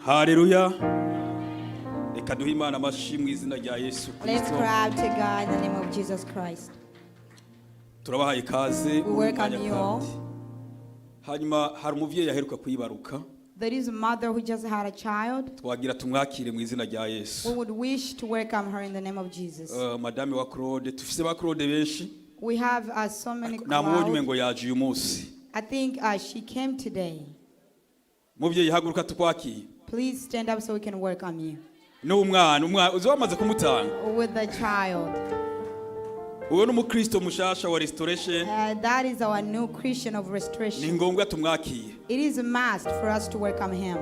Haleluya. Reka duhe Imana amashyi mu izina rya Yesu Let's Kristo. Clap to God in the name of Jesus Christ. Turabahaye ikaze We muri uyu welcome mwanya you all. kandi. Hanyuma hari umubyeyi aheruka kuyibaruka. There is a mother who just had a child. Twagira tumwakire mu izina rya Yesu. We would wish to welcome her in the name of Jesus. Madame wa Claude, tufise ba Claude benshi. We have so many Namubonye crowd. umengo yaje uyu munsi. I think she came today. Mubyeyi, haguruka tukwakire. Please stand up so we can welcome you. N'umwana, umwana uzi wamaze kumutanga. With the child. Uwo ni umukristo mushasha wa Restoration. That is our new Christian of Ni Restoration. ngombwa tumwakire. It is a must for us to welcome him.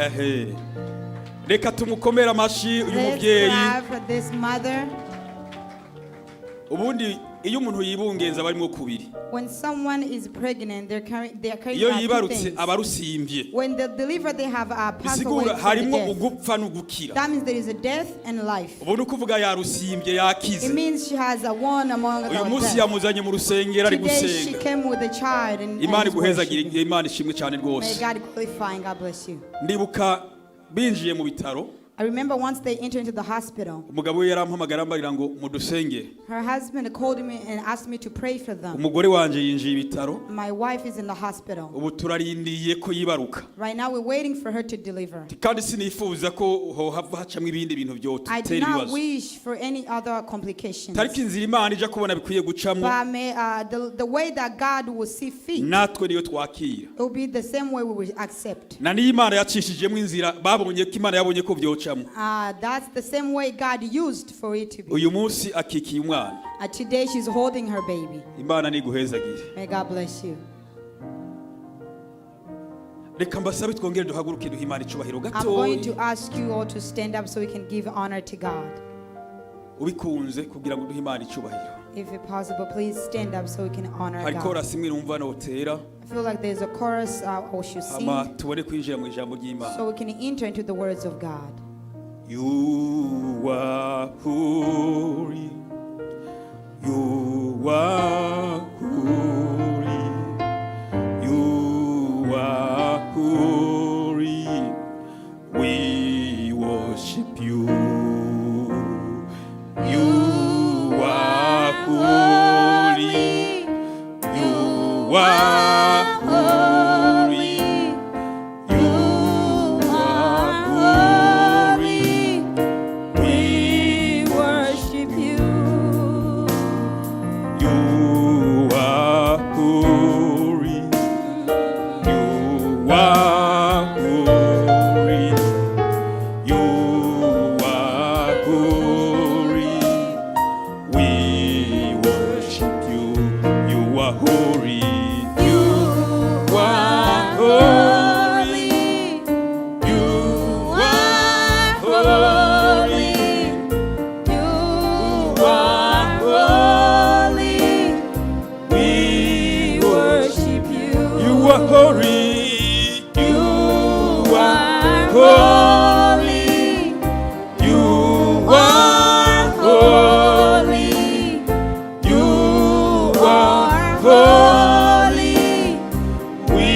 Ehe, reka tumukomere amashi uyu Let's mubyeyi. Clap for this mother. Ubundi iyo umuntu yibungenza aba arimo kubiri. When someone is pregnant, they are carrying Iyo two yibarutse things. aba arusimbye. When they deliver, they have a passed away Bisigura from the harimo death. ugupfa n'ugukira. That means there is a death and life. Ubu ni ukuvuga yarusimbye, yakize. It means she has a one among Uyu the munsi death. yamuzanye mu rusengero, ari Today she gusenga. Came with a child and Imana is iguhezagire. worshiping. Imana ishimwe cyane May rwose. God glorify and God bless you. Ndibuka binjiye mu bitaro, I remember once they entered into the hospital. Umugabo we yarampamagara ambarira ngo mudusengere. Her husband called me and asked me to pray for them. Umugore wanje yinjiye ibitaro. My wife is in the hospital. Ubu turarindiriye ko yibaruka. Right now, we're waiting for her to deliver. Kandi sinifuza ko hohava hacamwo ibindi bintu I do byotutera not ibibazo. Wish for any other complications. Tariko inzira Imana ija kubona bikwiye gucamwo, But the way that God will see fit, natwe niyo twakira. It will be the same way we will accept. Na niyo Imana yacishijemo inzira, babonye ko Imana yabonye ko byocamo. That's the same way God used for it to be. Uyu munsi akikiye umwana. Today she's holding her baby. Imana niguhezagire. May God bless you. Reka mbasabe twongere duhaguruke duhe Imana icubahiro I'm going gatoya. To ask you all to stand up so we can give honor to God. Ubikunze kugira ngo duhe Imana icubahiro. If it possible, please stand up so we can honor Hari God. korasi imwe numva notera, I feel like there's a chorus we should hama sing tubone kwinjira mu ijambo ry'Imana. So we can enter into the words of God. You are holy. You are holy. You are holy. We worship you. You are holy. You are holy. You are holy. We worship you. You are holy. You are holy. You are holy. We worship you. You are holy. You are holy. You are holy. You are holy. We Worship you. You are holy. You are holy. You are holy. You are holy. We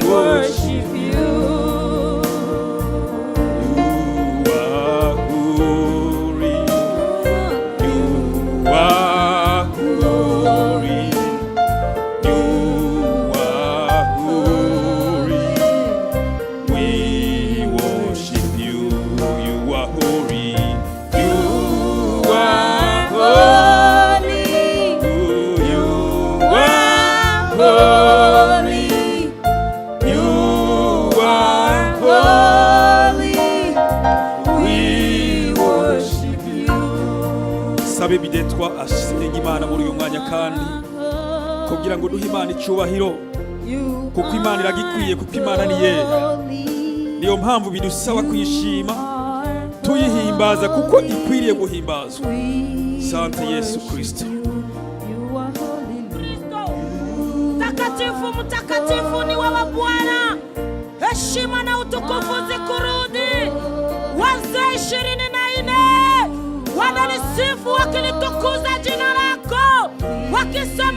worship Worship you. You are holy. You are holy. You are holy. We worship you. You are holy. You are holy. You are holy. You are holy. We worship you. Sabe bidetwa asenga Imana muri uyu mwanya kandi kugira ngo duhe Imana icyubahiro, kuko Imana iragikwiye, kuko Imana ni yera. Niyo mpamvu bidusaba kuyishima, tuyihimbaza, kuko ikwiriye guhimbazwa. Sante Yesu Kristo. Kristo. Mtakatifu, mtakatifu ni wewe Bwana, heshima na utukufu zikurudi. Wazee 24 wanalisifu wakilitukuza jina lako, wakisema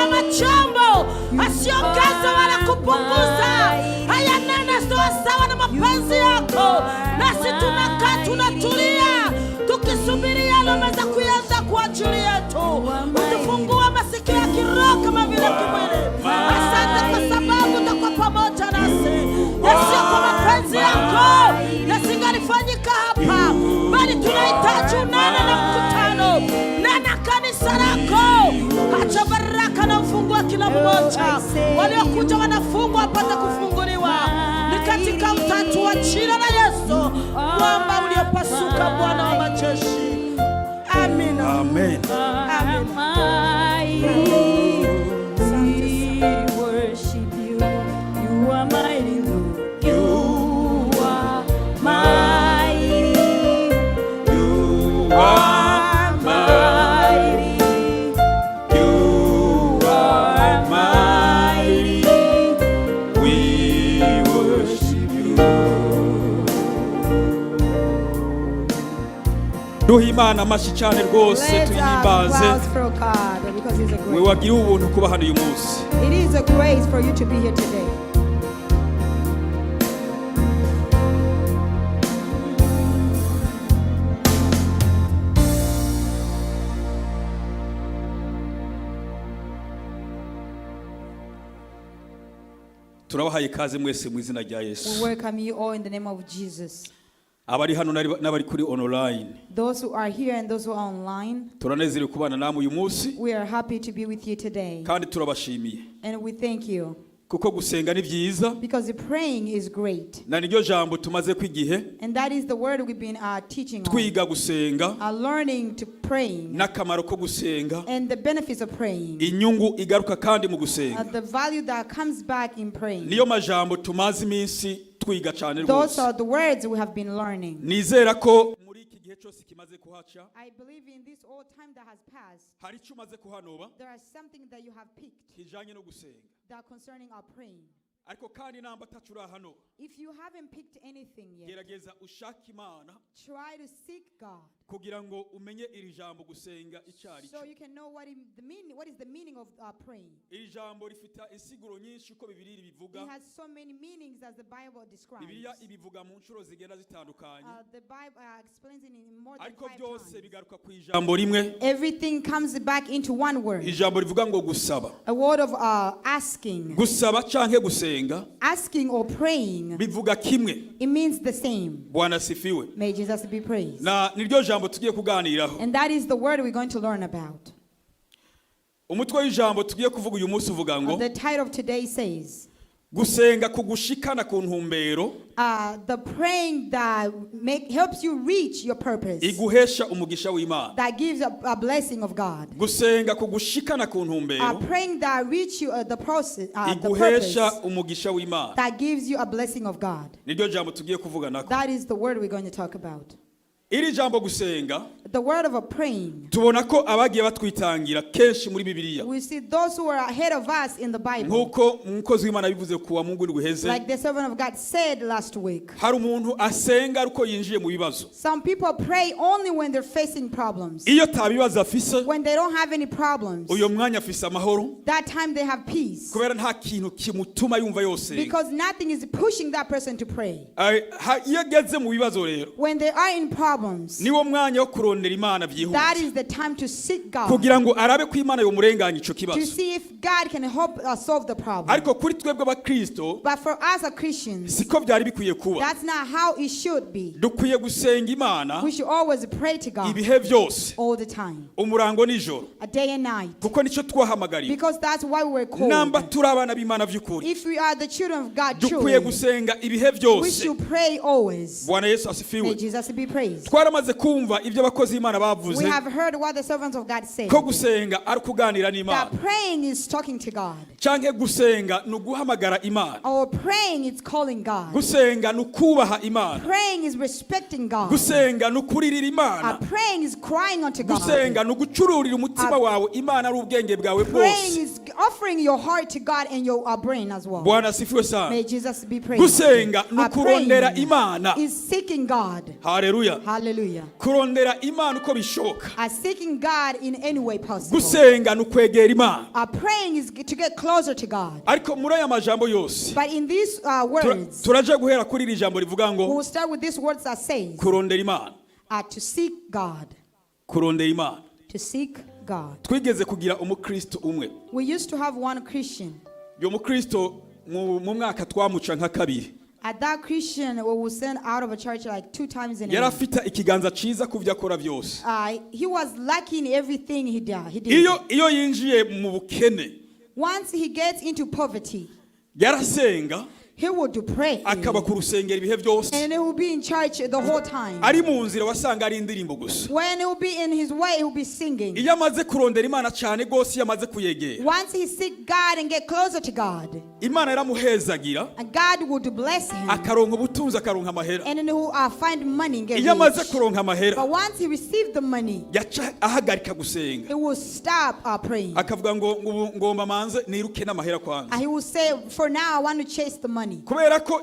Kama chombo asiongeze wala kupunguza. Hayanena sawasawa na mapenzi yako, nasi tunakaa tunatulia tukisubiria yale umeweza kuanza kwa ajili yetu. Utufungue masikio ya kiroho kama vile kimwili. Asante kwa sababu utakuwa pamoja nasi. Yasiyo kwa mapenzi yako yasingalifanyika hapa, bali tunahitaji unene na mkutano, nena kanisa lako. Acha baraka na ufungue kila mmoja. Waliokuja wanafungwa wapate kufunguliwa. Ni katika utatu wa jina la Yesu, mwamba uliopasuka, Bwana wa majeshi. Amina. Amen. Mighty. We worship you. You are mighty, Lord. You are mighty. You are Mighty. You are mighty. We worship you. Duhe Imana amashyi cyane rwose, Let's tuyihimbaze. applause for God because He's a We great. wagira ubuntu kuba hano uyu munsi. It is a grace for you to be here today. Turabahaye ikaze mwese mu izina rya We Yesu. welcome you all in the name of Jesus. Abari hano n'abari kuri online, Those who are here and those who are online, turanezerewe kubana namwe uyu munsi, we are happy to be with you today. kandi turabashimiye And we thank you kuko gusenga ni byiza, because the praying is great. na niryo jambo tumaze kwigihe And that is the word we've been teaching on. twiga gusenga Learning to praying n'akamaro ko gusenga, and the benefits of praying. Inyungu igaruka kandi mu gusenga. The value that comes back in praying. Niyo majambo tumaze iminsi twiga cyane Those rwose. are the words we have been learning. Nizera ko muri iki gihe cyose kimaze kuhaca, I believe in this old time that has passed, hari icyo umaze kuhanoba there is something that you have picked kijanye no gusenga. That concerning our praying. Ariko kandi namba atacu urahanoba, If you haven't picked anything yet, gerageza ushake Imana try to seek God kugira ngo umenye iri jambo gusenga icyo ari so cyo. you can know what is the meaning of praying. Iri jambo rifite insiguro nyinshi uko Bibiliya ibivuga. It has so many meanings as the Bible describes. Bibiliya ibivuga mu nshuro zigenda zitandukanye, The Bible explains it in more than ariko five byose times. Bigaruka ku ijambo rimwe, Everything comes back into one word. Ijambo rivuga ngo gusaba. A word of asking. Gusaba canke gusenga Asking or praying, bivuga kimwe. It means the same. Bwana asifiwe. May Jesus be praised. Na niryo jambo tugiye kuganiraho. And that is the word we're going to learn about. Umutwe w'ijambo tugiye kuvuga uyu munsi uvuga ngo The title of today says, gusenga kugushikana ku ntumbero the praying that helps you reach your purpose, iguhesha umugisha w'Imana. That gives a blessing of God. Gusenga kugushikana ku ntumbero Praying that reach you the process, the iguhesha purpose umugisha w'Imana. That gives you a blessing of God. Niryo jambo tugiye kuvuga nako. That is the word we're going to talk about. Iri jambo gusenga, The word of a praying. Tubona ko abagiye batwitangira kenshi muri Bibiliya, We see those who are ahead of us in the Bible. Nk'uko umukozi w'Imana bivuze ku wa Mungu guheze, Like the servant of God said last week. Hari umuntu asenga ariko yinjiye mu bibazo. Some people pray only when they're facing problems. Iyo atabibazo afise, When they don't have any problems, uyo mwanya afise amahoro, that time they have peace. Kubera nta kintu kimutuma yumva yosenga. Because nothing is pushing that person to pray. Iyo ageze mu bibazo rero, When they are in problems, niwo mwanya wo kurondera Imana that byihuse, is the time to seek God. Kugira ngo arabe ko Imana yomurenganya ico To kibazo. see if God can help us solve the problem. Ariko kuri twebwe abakristo, But for us as Christians, siko byari bikwiye kuba. That's not how it should be. Dukwiye gusenga Imana We should always pray to God ibihe byose, all the time, umurango nijoro, a day and night. Kuko nicyo twahamagariwe. Because that's why we were Namba called. turi abana b'Imana by'ukuri, If we are the children of God dukwiye truly, gusenga ibihe we byose. should pray always. Bwana Yesu May asifiwe. Jesus be praised. Twaramaze kumva ibyo abakozi b'Imana bavuze, We have heard what the servants of God said. Ko gusenga ari ukuganira n'Imana, That praying is talking to God. Canke gusenga ni uguhamagara Imana. Or praying is calling God. Gusenga ni ukubaha Imana. Praying is respecting God. Gusenga ni ukuririra Imana. Praying is crying unto God. Gusenga ni ugucururira umutima wawe Imana ari ubwenge bwawe Praying bwose. is offering your heart to God and your brain as well. Bwana asifiwe sana. May Jesus be praised. Gusenga ni ukurondera Praying Imana. is seeking God. Haleluya. Hallelujah. Kurondera Imana uko bishoboka. Seeking God in any way possible. Gusenga ni ukwegera Imana. Praying is to get closer to God. Ariko muri aya majambo yose, But in these words, turaja guhera kuri iri jambo rivuga we ngo will start with these words that says kurondera Imana. To seek God. Kurondera Imana. To seek God. Twigeze kugira umukristo umwe. We used to have one Christian. Uyu mukristo mu mwaka twamuca nka kabiri. At that Christian, we will send out of a church like two times in a Yari year. afite ikiganza cyiza ku byo akora byose. He was lacking everything he did. He did. Iyo yinjiye mu bukene, Once he gets into poverty, yarasenga, he would do pray. akaba ku rusengero ibihe byose. And he will be in church the whole time. Ari mu nzira wasanga ari indirimbo gusa. When he will be in his way, he will be singing. Iyo amaze kurondera Imana cyane rwose, iyo amaze kuyegera, Once he seek God and get closer to God, Imana yaramuhezagira, and God would bless him. Akaronka ubutunzi, akaronka amahera. And then he will find money and get Iyo amaze rich. kuronka amahera, But once he received the money, yaca ahagarika gusenga, he will stop praying. akavuga ngo ubu ngomba manze niruke n'amahera kwanza. And he will say, "For now, I want to chase the money." Kubera ko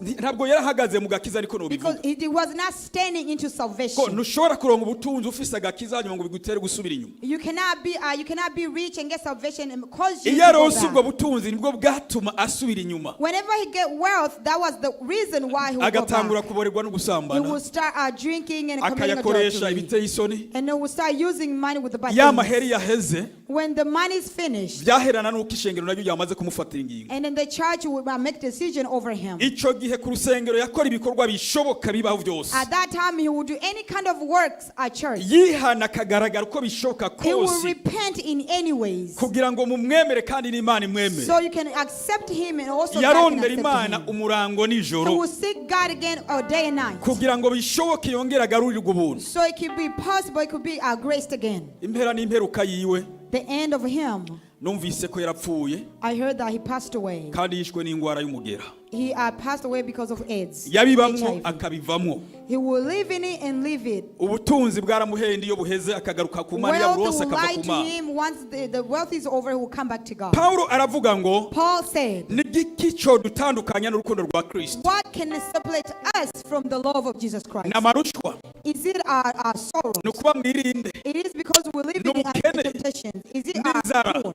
ntabwo yarahagaze mu gakiza, ariko Because nobivuga he was not standing into ko salvation. ntushobora kuronka ubutunzi ufise agakiza hanyuma ngo bigutere gusubira inyuma. You cannot be rich and get salvation and cause you Iyo to go aronse ubwo back. butunzi, nibwo bwatuma asubira inyuma, Whenever he get wealth, that was the reason why he would go agatangura back. kuborerwa no He gusambana, will start drinking and committing akayakoresha adultery. ibiteye isoni. And he will start using money with the bad Ya things. maheri yaheze, When the money is finished, byaherana n'uko ishengero naryo ryamaze kumufatira ingingo. And then the church will make decision over him. Icyo gihe ku rusengero yakora ibikorwa bishoboka bibaho byose. At that time, he will do any kind of works at church. Yihana akagaragara uko bishoboka He will kose repent in any ways. kugira ngo mumwemere kandi n'Imana imwemere. So you can accept him and also God can Yarondera accept Imana him. umurango He nijoro will seek God again all day and night. kugira ngo bishoboke yongere agarurirwe ubuntu. So it could be possible, it could be graced again. Impera n'imperuka yiwe, The end of him, numvise ko yarapfuye, I heard that he passed away. Kandi yishwe n'indwara y'umugera. He passed away because of AIDS. Yabibamwo HIV. akabivamwo. He will live in it and leave it. Ubutunzi bwaramuhenda, iyo buheze akagaruka ku Mana, iyo Wealth buronse will akava lie ku to Mana. him. Once the wealth is over, he will come back to God. Pawulo aravuga ngo Paul said, ni igiki codutandukanya n'urukundo rwa Kristo? "What can separate us from the love of Jesus Christ?" Ni amarushwa? Is it our sorrow? Ni ukuba mwirinde? It is because we live in N'ubukene? temptations. Is it our N'inzara? poor?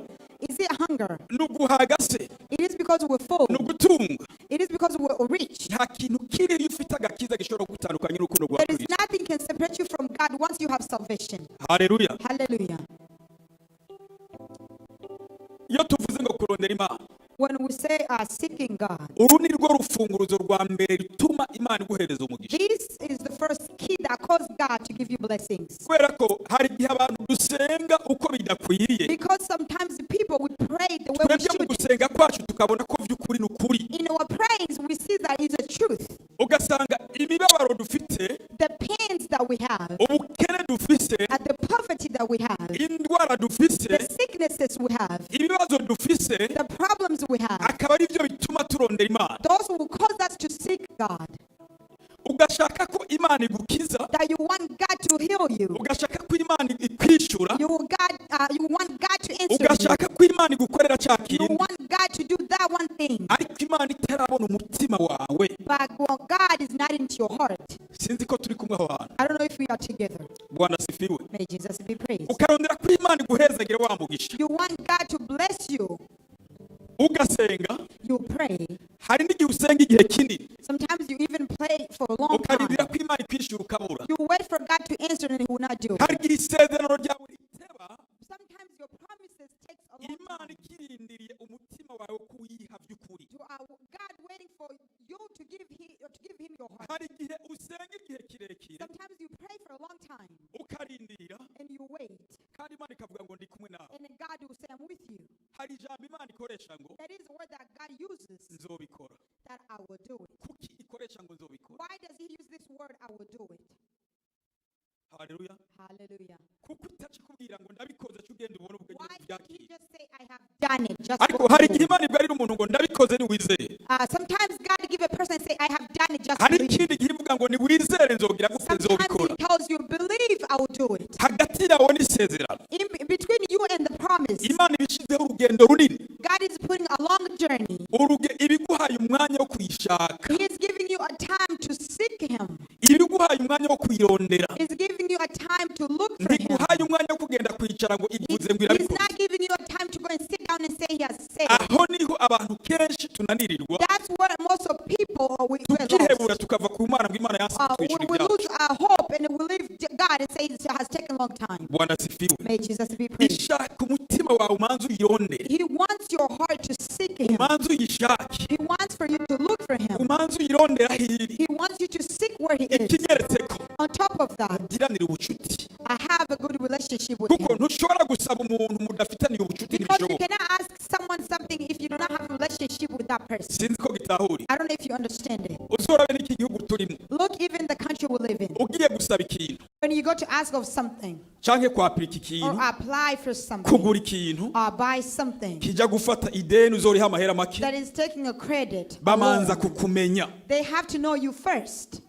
Is it hunger? Ni uguhaga se? It is because we're full. Ni ugutunga? It is because we're rich. Nta kintu kiri iyo ufite agakiza gishobora kugutandukanya n'urukundo rwa There is Kristo. nothing can separate you from God once you have salvation. Haleluya. Hallelujah. Iyo tuvuze ngo kurondera Imana, When we say seeking God, uru ni rwo rufunguruzo rwa mbere rutuma Imana iguhereza umugisha. This is the first key that caused God to give you blessings. Kubera ko hari igihe abantu dusenga uko bidakwiriye. Because sometimes the people, we pray the way we Twebwe mu should. Gusenga kwacu tukabona ko by'ukuri ni ukuri. In our prayers, we see that is a truth. Ugasanga imibabaro dufite, The pains that we have, ubukene dufise, and the poverty that we have, indwara dufise, the sicknesses we have, ibibazo dufise, the problems we have, akaba ari byo bituma turondera Imana. Those who cause us to seek God. Ugashaka ko Imana igukiza, That you want God to heal you. Ugashaka ko Imana ikwishura, You want God to answer you. Ugashaka ko Imana igukorera cya You kintu, want God to do that one thing. Ariko Imana itarabona umutima wawe. But well, God is not into your heart. Sinzi ko turi kumwe aho hantu. I don't know if we are together. Bwana asifiwe. May Jesus be praised. Ukarondera ko Imana iguhezagira wa mugisha, You want God to bless you. Ugasenga. You pray. Hari n'igihe usenga igihe kinini, Sometimes you even pray for a long ukarindira time. Ko Imana ikwishyura ukabura. You wait for God to answer and He will not do it. Hari igihe isezerano ryawe riteba, Sometimes your promises takes a long Imana time. Ikirindiriye umutima wawe kuwiha by'ukuri. You are God waiting for you to give Him your heart. Hari igihe usenga igihe kirekire, Sometimes you pray for a long time ukarindira, and you wait. Kandi Imana ikavuga ngo ndi kumwe nawe. And then God will say, "I'm with you." Hari ijambo Imana ikoresha ngo That is the word that God uses, nzobikora. That I will do it. Kuki ikoresha ngo nzobikora? Why does He use this word, "I will do it"? Haleluya. Hallelujah. Kuko itacikubwira ngo ndabikoze cyo ugenda ubone ubwo Why did He byakira. Just say, "I have done it"? Just Ariko go hari do igihe it. Imana ibwarira umuntu ngo ndabikoze niwizere. Sometimes God give a person and say, "I have done it," just Hari believe. ikindi gihe ivuga ngo niwizere nzogira gute Sometimes nzobikora. He tells you, "Believe, I will do it." Hagati yawe n'isezerano, In between you and the promise, Imana ibishyizeho urugi urugendo runini. God is putting a long journey. Ibiguhaye umwanya wo kuyishaka, He is giving you a time to seek Him. ibiguhaye umwanya wo kuyirondera. He's giving you a time to look for Him. Ntiguhaye umwanya wo kugenda kwicara ngo ivuze ngo He's irabikoze. not giving you a time to go and sit down and say He has said. Aho niho abantu kenshi tunanirirwa, That's where most of people are, we're lost. tukihebura, tukava ku Mana ngo Imana yanse We, kutwishyura we ibyacu. lose our hope and we leave God and say it has taken a long time. Bwana asifiwe. May Jesus be praised. Ishaka umutima wawe, umanze uyirondere, He wants your heart to seek Him. umanze uyishake, He wants for you to look for Him. umanze uyirondere aho iri. He wants you to seek where He is. Ikigeretse ko, On top of that, giranire ubucuti, I have a good relationship with kuko Him. ntushobora gusaba umuntu mudafitaniye ubucuti. Because you Ntibishoboka. cannot ask someone something if you do not have a relationship with that person. Sinzi ko gitahuriye. I don't know if you understand it. Uzorabe n'iki gihugu turimo. Look, even the country we live in. Ugiye gusaba ikintu When you go to ask of something canke kwapurika or ikintu, apply for something kugura ikintu, or buy something kijya gufata ideni uzoriha amahera make, that is taking a credit, a bamanza loan, kukumenya, they have to know you first.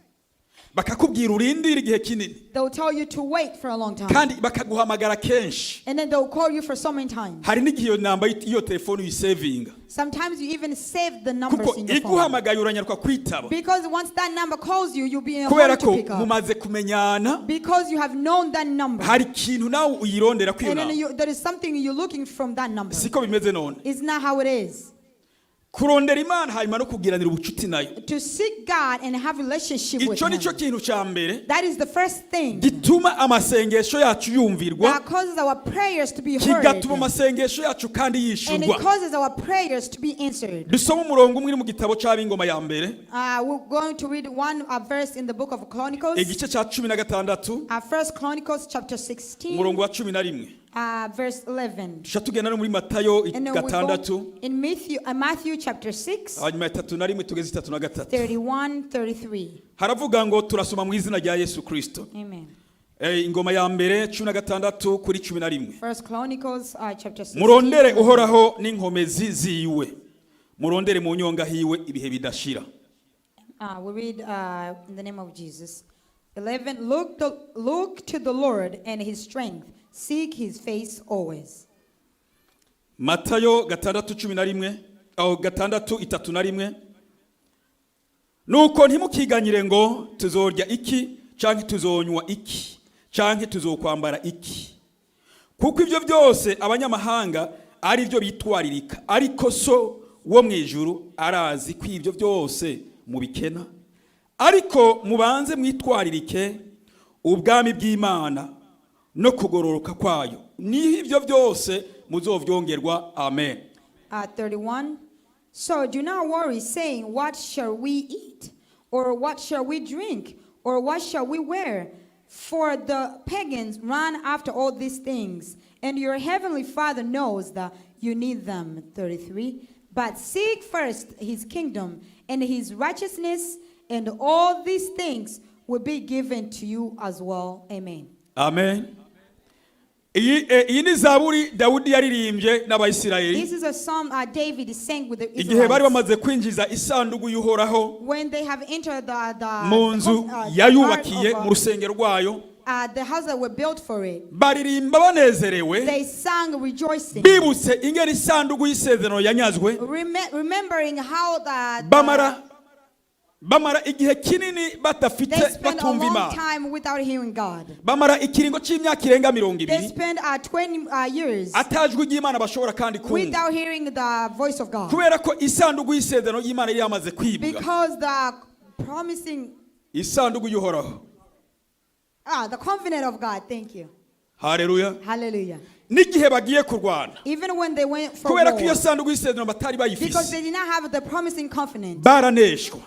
Bakakubwira urindire igihe kinini, They'll tell you to wait for a long time. Kandi bakaguhamagara kenshi. And then they'll call you for so many times. Hari n'igihe iyo namba y'iyo telefone uyisevinga, Sometimes you even save the numbers kuko in your phone. iguhamagaye uranyaruka kwitaba, Because once that number calls you, you'll be in a kubera hurry to ko pick up. Mumaze kumenyana. Because you have known that number. Hari ikintu nawe uyirondera kwiyo And then namba. there is something you're looking from that number. Siko bimeze none? It's not how it is. Kurondera Imana hanyuma no kugiranira ubucuti nayo, To seek God and have relationship with icyo Him. nicyo kintu cya mbere That is the first thing gituma amasengesho yacu yumvirwa, that causes our prayers to be heard. kigatuma amasengesho yacu kandi And it yishurwa. causes our prayers to be answered. Dusome umurongo umwe uri mu gitabo cy'Ab'Ingoma ya mbere, We're going to read one verse in the book of Chronicles. Igice cya 16, First Chronicles chapter 16, umurongo wa 11. Verse 11. Tuca tugenda no muri Matayo And then we go 6, in Matthew chapter 6, hanyuma 31 tugeze 33. 31, 33. Haravuga ngo, turasoma mu izina rya Yesu Kirisito. Amen. Ingoma ya mbere 16 kuri 11. First Chronicles chapter 16. Murondere Uhoraho n'inkomezi ziwe, murondere mu nyonga hiwe ibihe bidashira. We read in the name of Jesus. 11. Look to the Lord and his strength. Seek his face always. Matayo 6:11, aho 6:31. Nuko ntimukiganyire ngo tuzorya iki, canke tuzonywa iki, canke tuzokwambara iki, kuko ibyo byose abanyamahanga ari byo bitwaririka, ariko So wo mu ijuru arazi ko ibyo byose mubikena. Ariko mubanze mwitwaririke ubwami bw'Imana no kugororoka kwayo, niho ibyo byose muzovyongerwa. Amen. 31. So do not worry, saying, "What shall we eat? Or what shall we drink? Or what shall we wear?" For the pagans run after all these things, and your heavenly Father knows that you need them. 33. But seek first his kingdom and his righteousness, and all these things will be given to you as well. Amen. Amen. Iyi ni zaburi Dawudi yaririmbye n'Abayisiraheli This is a psalm David sang with the igihe bari Israelites. Bamaze kwinjiza isanduku y'Uhoraho When they have entered the mu nzu yayubakiye, the, mu rusengero rwayo, the house that were built for it. Baririmba banezerewe, They sang rejoicing, bibutse ingene isanduku y'isezerano yanyazwe. Remembering how Bamara igihe kinini badafite, they spent a batumva long Imana. Time without hearing God. Bamara ikiringo cy'imyaka irenga mirongo They ibiri spent 20 years ata jwi ry'Imana bashobora kandi kumva, without hearing the voice of God. Kubera ko isanduku y'isezerano y'Imana yari yamaze kwibwa. Because the promising, Isanduku y'Uhoraho. The covenant of God, thank you. Haleluya. Hallelujah. N'igihe bagiye kurwana, Even when they went for kubera ko iyo war, sanduku y'isezerano batari because bayifise, they did not have the promising covenant, baraneshwa.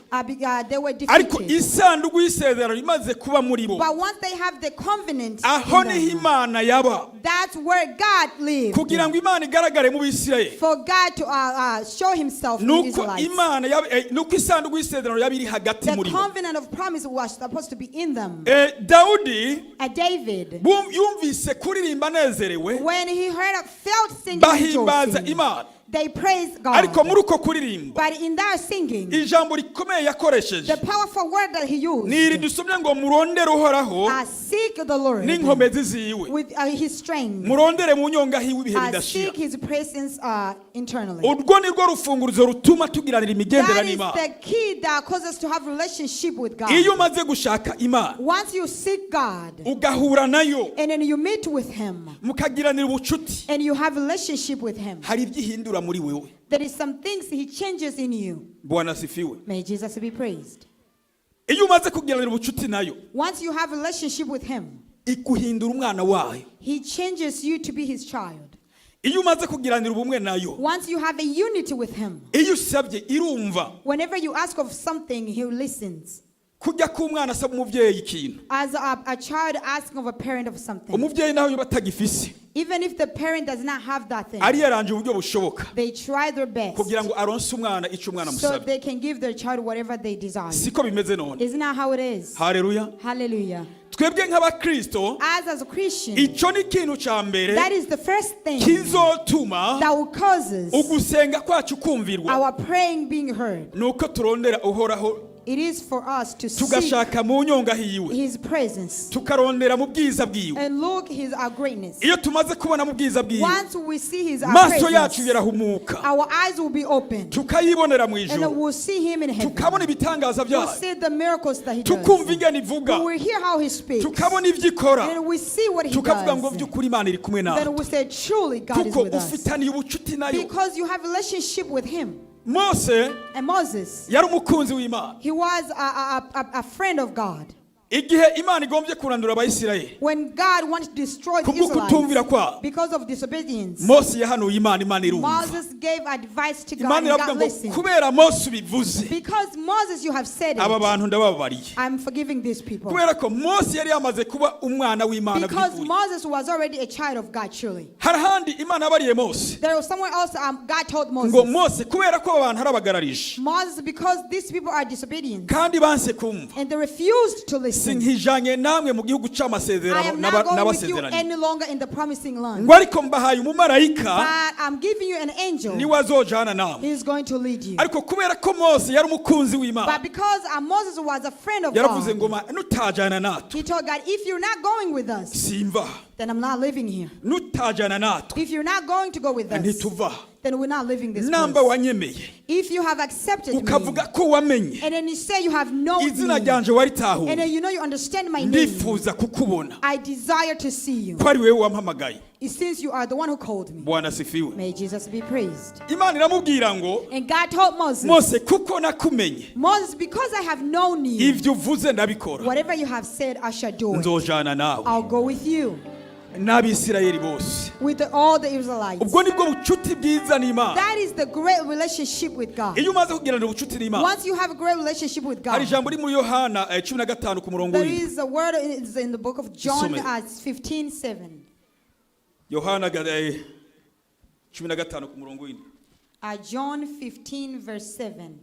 They were Ariko defeated. Isanduku y'isezerano imaze kuba muri bo, But once they have the covenant aho in niho them, Imana yaba. that's where God lived. Kugira ngo Imana igaragare mu Bisirayeli, For God to show himself in nuko Israelites. Imana nuko isanduku y'isezerano yaba iri hagati The muri bo. Covenant of promise was supposed to be in them. Dawudi David, yumvise kuririmba anezerewe, when he heard, felt singing, bahimbaza rejoicing, Imana. They praised God. Ariko muri uko kuririmba, But in that singing, ijambo rikomeye yakoresheje the powerful word that he used, ni iri dusomye ngo murondere Uhoraho seek the Lord n'inkomezi ziwe, with his strength, murondere mu nyonga hiwe ibihe bidashira. Seek his presence internally. Urwo ni rwo rufunguruzo rutuma tugiranira imigendera That is n'Imana. the key that causes us to have relationship with God. Iyo umaze gushaka Imana, Once you seek God ugahura nayo, and then you meet with him mukagiranira ubucuti, and you have relationship with him, hari ibyo ihindura muri wewe. There is some things he changes in you. Bwana asifiwe. May Jesus be praised. Iyo umaze kugiranira ubucuti nayo, Once you have relationship with him, iguhindura umwana wayo. He changes you to be his child. Iyo umaze kugiranira ubumwe nayo, Once you have a unity with him, iyo usabye irumva. Whenever you ask of something, he listens. Kujya k'umwana asaba umubyeyi ikintu, As a child asking of a parent of something, umubyeyi nawe yoba atagifise, even if the parent does not have that thing, ariyaranje uburyo bushoboka they try their best kugira ngo aronse umwana icyo umwana so amusabye. They can give their child whatever they desire. Siko bimeze none? Isn't that how it is? Haleluya. Hallelujah. Twebwe nk'abakristo, As a Christian, icyo ni ikintu cya mbere that is the first thing kizotuma that will cause us ugusenga kwacu kumvirwa, our praying being heard. ni uko turondera Uhoraho, It is for us to seek tugashaka mu nyonga hiwe, his presence tukarondera mu bwiza bwiwe. And look his our greatness. Iyo tumaze kubona mu bwiza bwiwe, Once we see his our maso yacu presence, yarahumuka, our eyes will be opened tukayibonera mu and ijuru, we'll see him in heaven. tukabona ibitangaza We'll byayo, see the miracles that he does. tukumva ingene ivuga, We will hear how he speaks. tukabona ibyo ikora, And we see what he tukavuga ngo does. by'ukuri Imana iri kumwe nawe, Then we say, truly God is kuko with us. ufitaniye ubucuti nayo. Because you have a relationship with him. Mose And Moses, yari umukunzi w'Imana. He was a friend of God. Igihe Imana igombye kurandura Abayisiraheli When God wanted to destroy the kubwo kutumvira Israelites kwabo, because of disobedience, Mose yahanuye Imana, Imana irumva. Moses gave advice to God Imana and iravuga God ngo listened. kubera Mose ubivuze, Because Moses, you have said aba it, bantu ndabababariye, I'm forgiving these people. kubera ko Mose yari yamaze kuba umwana w'Imana Because by'ukuri. Moses was already a child of God, truly. Hari ahandi Imana yabariye Mose There was somewhere else God told ngo Moses, Mose, kubera ko aba bantu arabagararije Moses, because these people are disobedient kandi banse kumva, and they refused to listen, sinkijanye namwe mu gihugu I c'amasezerano am not going with you n'abasezeranye, any longer in the promising land. ngo ariko mbahaye umumarayika, But I'm giving you an angel. Niwe azojana namwe. He's going to lead you. Ariko kubera ko Mose yari umukunzi w'Imana, But because Moses was a friend of yaravuze God, ngo "Ma- nutajana natwe, he told God, if you're not going with us, simva. Then I'm not living here. Nutajana natwe, If you're not going to go with us, ntituva. Then we're not leaving this Namba place. wanyemeye, If you have accepted me, ukavuga ko wamenye and then you say you have known izina me, ryanje, and waritahuye, then you know you understand my name, ndifuza kukubona, I desire to see you, ko ari wewe wampamagaye. Since you are the one who called me. Bwana asifiwe. May Jesus be praised. Imana iramubwira ngo And God told Moses, Mose, kuko nakumenye, Moses, because I have known you, ibyo uvuze ndabikora. Whatever you have said, I shall do it. Nzojana nawe I'll go with you, n'Abisirayeli bose. With all the Israelites. Ubwo nibwo bucuti bwiza n'Imana. That is the great relationship with God. Iyo umaze kugiranira ubucuti n'Imana, Once you have a great relationship with hari God, ijambo riri muri Yohana 15 ku murongo there w'indwi. Is a word in the book of John Isomere. at 15:7. Yohana 15 ku murongo w'indwi. John 15, verse 7.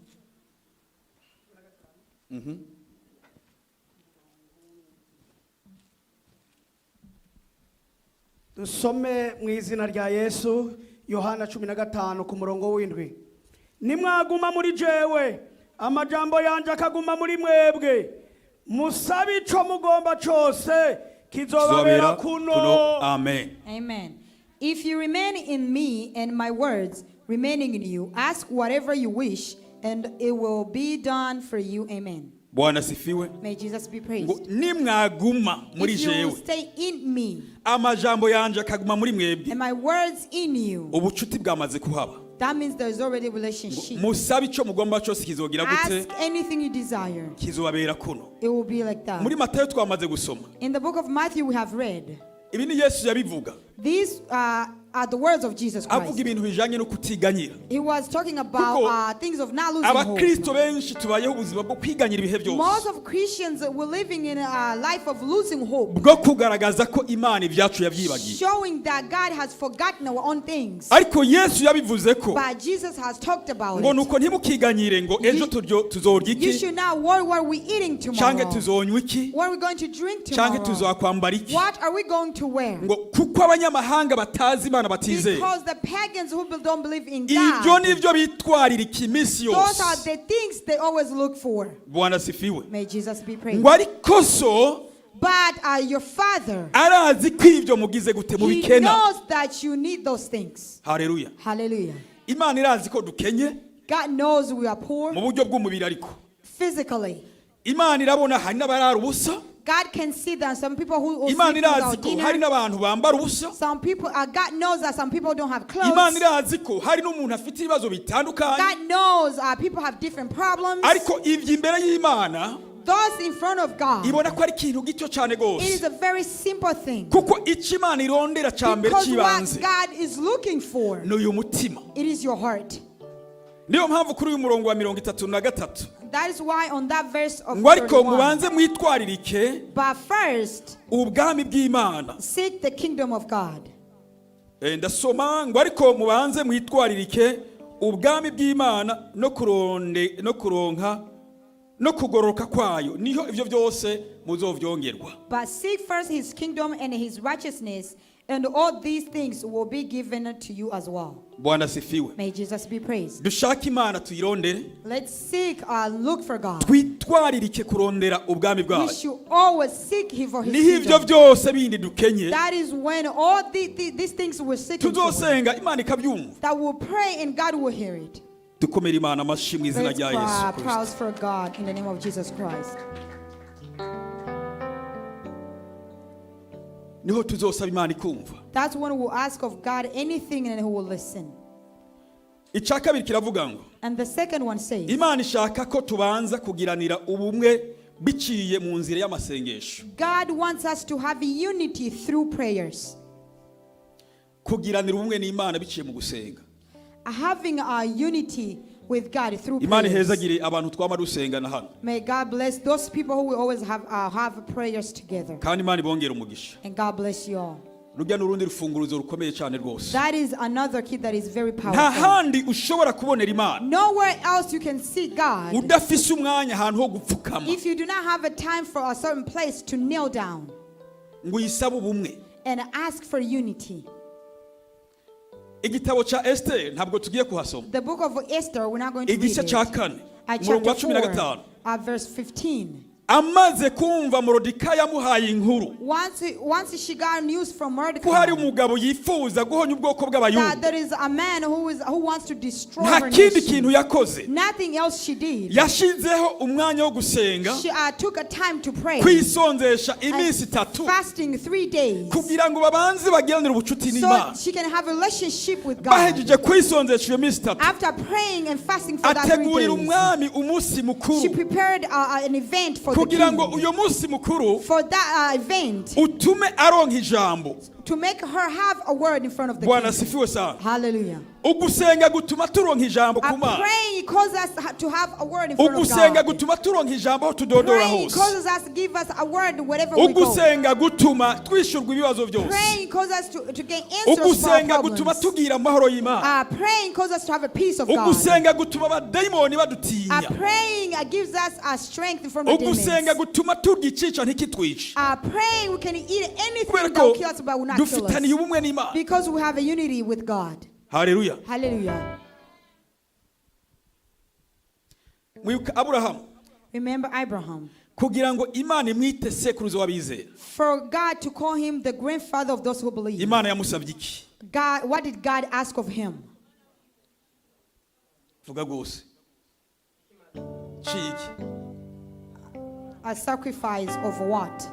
Dusome mu izina rya Yesu, Yohana 15 ku murongo w'indwi. Nimwaguma muri jewe, amajambo yanjye akaguma muri mwebwe, musabe ico mugomba cose, kizobabera kuno. Amen. Amen. If you remain in me and my words remaining in you, ask whatever you wish, and it will be done for you. Amen. Bwana asifiwe. May Jesus be Ngo praised. nimwaguma muri If you will jewe, stay in me amajambo yanje akaguma muri mwebwe, and my words in you, ubucuti bwamaze kuhaba. That means there's already a relationship. Musabe icyo mugomba cyose, kizogira gute? Ask anything you desire, Kizobabera kuno. It will be like that. Muri Matayo twamaze gusoma. In the book of Matthew, we have read, Ibi ni Yesu yabivuga, these are the words of Jesus avuga Christ. ibintu bijanye no kutiganyira. He was talking about Kuko things of not losing hope. abakristo benshi tubayeho ubuzima bwo kwiganyira ibihe byose, Most of Christians were living in a life of losing hope, bwo kugaragaza ko Imana ibyacu yabyibagiye. Showing that God has forgotten our own things. Ariko Yesu yabivuze ko But Jesus has talked about ngo it. nuko ntimukiganyire ngo ejo turyo tuzorya You iki, should not worry what we're eating canke tomorrow, tuzonywa iki, what we're going to drink canke tomorrow, tuzakwambara iki, what are we going to wear. ngo kuko abanyamahanga batazi Imana abagirwamana batizera, Because the pagans who don't believe in ibyo God, nibyo bitwaririka iminsi those are yose. the things they always look for. Bwana sifiwe. May Jesus be praised. Ngo ariko so But your father, arazi ko ibyo mugize gute he mubikena. knows that you need those things. Haleluya. Hallelujah. Imana irazi ko dukenye God knows we are poor mu buryo bw'umubiri, ariko physically. Imana irabona hari n'abarara ubusa. God can see that some people who will Imana sleep irazi without ko hari dinner. n'abantu bambara ubusa. Some people, God knows that some people don't have Imana clothes. irazi ko hari n'umuntu afite ibibazo bitandukanye. God knows people have different problems. Ariko ibyo imbere y'Imana Those in front of God, ibona ko ari ikintu gito cyane it is rwose, a very simple thing. kuko icyo Imana irondera cya mbere Because what cy'ibanze God is looking for, ni uyu mutima. it is your heart. Niyo mpamvu kuri uyu murongo wa 33, That is why on that verse of ngo ariko 31, mubanze mwitwaririke but first ubwami bw'Imana. seek the kingdom of God. Ndasoma ngo ariko mubanze mwitwaririke ubwami bw'Imana no kuronde no kuronka no kugororoka kwayo, niho ibyo byose muzovyongerwa. But seek first his kingdom and his righteousness, and all these things will be given to you as well. Bwana sifiwe. May Jesus be praised. Dushake Imana, tuyirondere. Let's seek and look for God. Twitwaririke kurondera ubwami We bwayo, should always seek him for his niho ibyo kingdom. byose bindi dukenye That is when all these things we're seeking for, tuzosenga Imana ikabyumva. that we'll pray and God will hear it. Dukomere Imana amashyi mu izina Let's rya Yesu clap Kristo. applause for God in the name of Jesus Christ. Niho tuzosaba Imana ikumva. That's when we'll ask of God anything and he will listen. Icya kabiri kiravuga ngo And the second one says, Imana ishaka ko tubanza kugiranira ubumwe biciye mu nzira y'amasengesho. God wants us to have unity through prayers. Kugiranira ubumwe n'Imana biciye mu gusenga. Having our unity with God through Imana prayers. ihezagire abantu twama dusengana hano. May God bless those people who will always have prayers together. Kandi Imana ibongere umugisha. And God bless you all. Rujya n'urundi rufunguruzo rukomeye cyane rwose. That is another key that is very Nta powerful. handi ushobora kubonera Imana Nowhere else you can see God udafise umwanya ahantu ho gupfukama if you do not have a time for a certain place to kneel down ngo uyisabe ubumwe. and ask for unity. Igitabo cya Esiteri ntabwo tugiye kuhasoma. The book of Esther, we're not going to read Igice it. cya kane, At umurongo wa chapter cumi na 4, gatanu, verse 15. Amaze kumva Morodikayi amuhaye inkuru Once she got news from ko hari Mordecai umugabo yifuza guhonya ubwoko that bw'Abayuda, there is a man who wants to destroy nta her kindi nation. kintu yakoze. Nothing else she did. Yashizeho umwanya wo gusenga, She took a time to pray, kwisonzesha and iminsi 3, fasting 3 days, kugira ngo babanze bagiranire ubucuti so n'Imana. she can have a relationship with God. Bahejeje kwisonzesha iyo minsi 3, After praying and fasting for that 3 ategurira days, umwami umunsi she mukuru, prepared an event for the kugira ngo king. uyo munsi mukuru For that event utume aronka ijambo. to make her have a word in front of the Bwana king. asifiwe sana. Hallelujah. Ugusenga gutuma turonka ijambo ku Mana. Praying causes us to have a word in front of Ugusenga God. gutuma turonka ijambo aho tudodora Praying hose. causes us, give us a word wherever we go. Ugusenga gutuma twishyurwa ibibazo byose. Praying causes us to gain answers for our Ugusenga gutuma problems. tugira amahoro y'Imana. Praying causes us to have a peace of God. Ugusenga gutuma abadayimoni badutinya. Praying gives us strength from the demons. Ugusenga gutuma turya icica ntikitwice, Praying, we can eat anything kubera that will ko kill us, but will not kill us. dufitaniye ubumwe n'Imana. Because we have a unity with God. Haleluya. Hallelujah. Mwibuka Aburahamu, Remember Abraham. Kugira ngo Imana imwite sekuruza w'abizera, For God to call him the grandfather of those who believe. Imana yamusabye iki? God, what did God ask of him? Vuga rwose ciki. A sacrifice of what?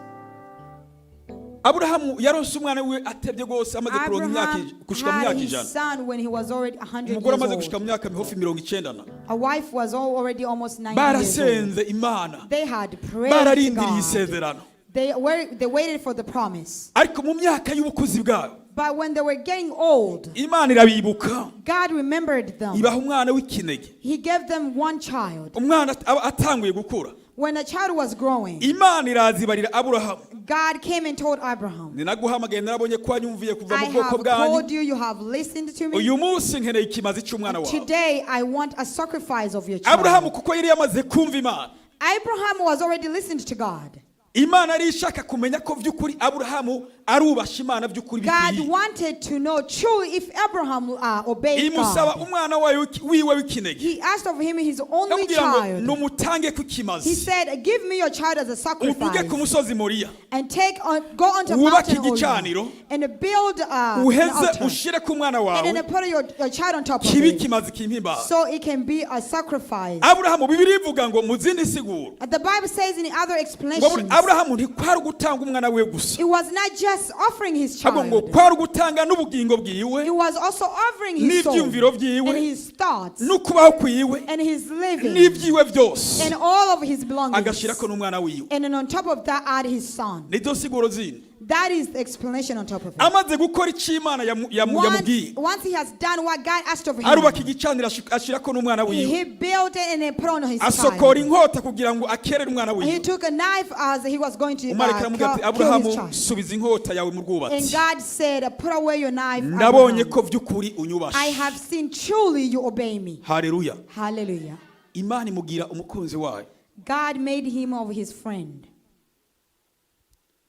Aburahamu yaronse umwana wiwe atebye rwose, amaze kuronka imyaka Abraham gushika mu had myaka his 100. son when he was already 100 Umugore years amaze gushika old. mu myaka mihofi 90 na. A wife was already almost 90 years old. Barasenze Imana, They had prayed to bararindiriye God. isezerano. They waited for the promise. Ariko mu myaka y'ubukuzi bwabo, But when they were getting old, Imana irabibuka, God remembered them. ibaha umwana w'ikinege. He gave them one child. Umwana aba atanguye gukura, When the child was growing, Imana irazibarira Aburahamu, God came and told Abraham, ninaguhamagaye narabonye ko wanyumviye kuva I mu bwoko have bwanyu. called you, you have listened to me. Uyu munsi nkeneye ikimazi cy'umwana wawe. Today I want a sacrifice of your Aburahamu child. kuko yari yamaze kumva Imana, Abraham was already listened to God. Imana yari ishaka kumenya ko by'ukuri Aburahamu arubasha Imana by'ukuri God bikwiye. wanted to know truly if Abraham obeyed Imusaba God. umwana wayo wiwe w'ikinege. He asked of him his only Amubwira ngo child. numutange ku He kimazi, said, "Give me your child as a uduge ku sacrifice musozi Moriya, and take on, go onto wubake mountain Oriah igicaniro, and build an uheze altar, ushire ku mwana and wawe, then put your child on top of kibe it, ikimazi kimpimbaza." so it can be a sacrifice." Aburahamu, Bibiri ivuga ngo mu zindi siguro The Bible says in other ngo explanations, Aburahamu ntikwari ugutanga umwana we gusa, it was not just offering his ahubwo ngo child, kwari ugutanga n'ubugingo bwiwe, it was also offering his soul n'ibyumviro byiwe, and his thoughts n'ukubaho kwiwe, and his living n'ibyiwe byose, and all of his belongings. agashirako n'umwana wiwe. And then on top of that, add his son. Nizo siguro zindi. That is the explanation on top of it. Amaze gukora icyo Imana Once, yamubwiye, once he has done what God asked of him, arubaka igicaniro, ashirako n'umwana wiwe, he built it and then put on his asokora child. inkota kugira ngo akerere umwana He wiwe. took a knife as he was going to Umumarayika aramubwira ati, kill his "Aburahamu, child. subiza inkota yawe mu And rwubatsi, God said, "Put away your knife, nabonye Abraham. ko by'ukuri I unyubashe." have seen truly you obey me." Haleluya. Hallelujah. Imana imugira umukunzi wayo. God made him of his friend.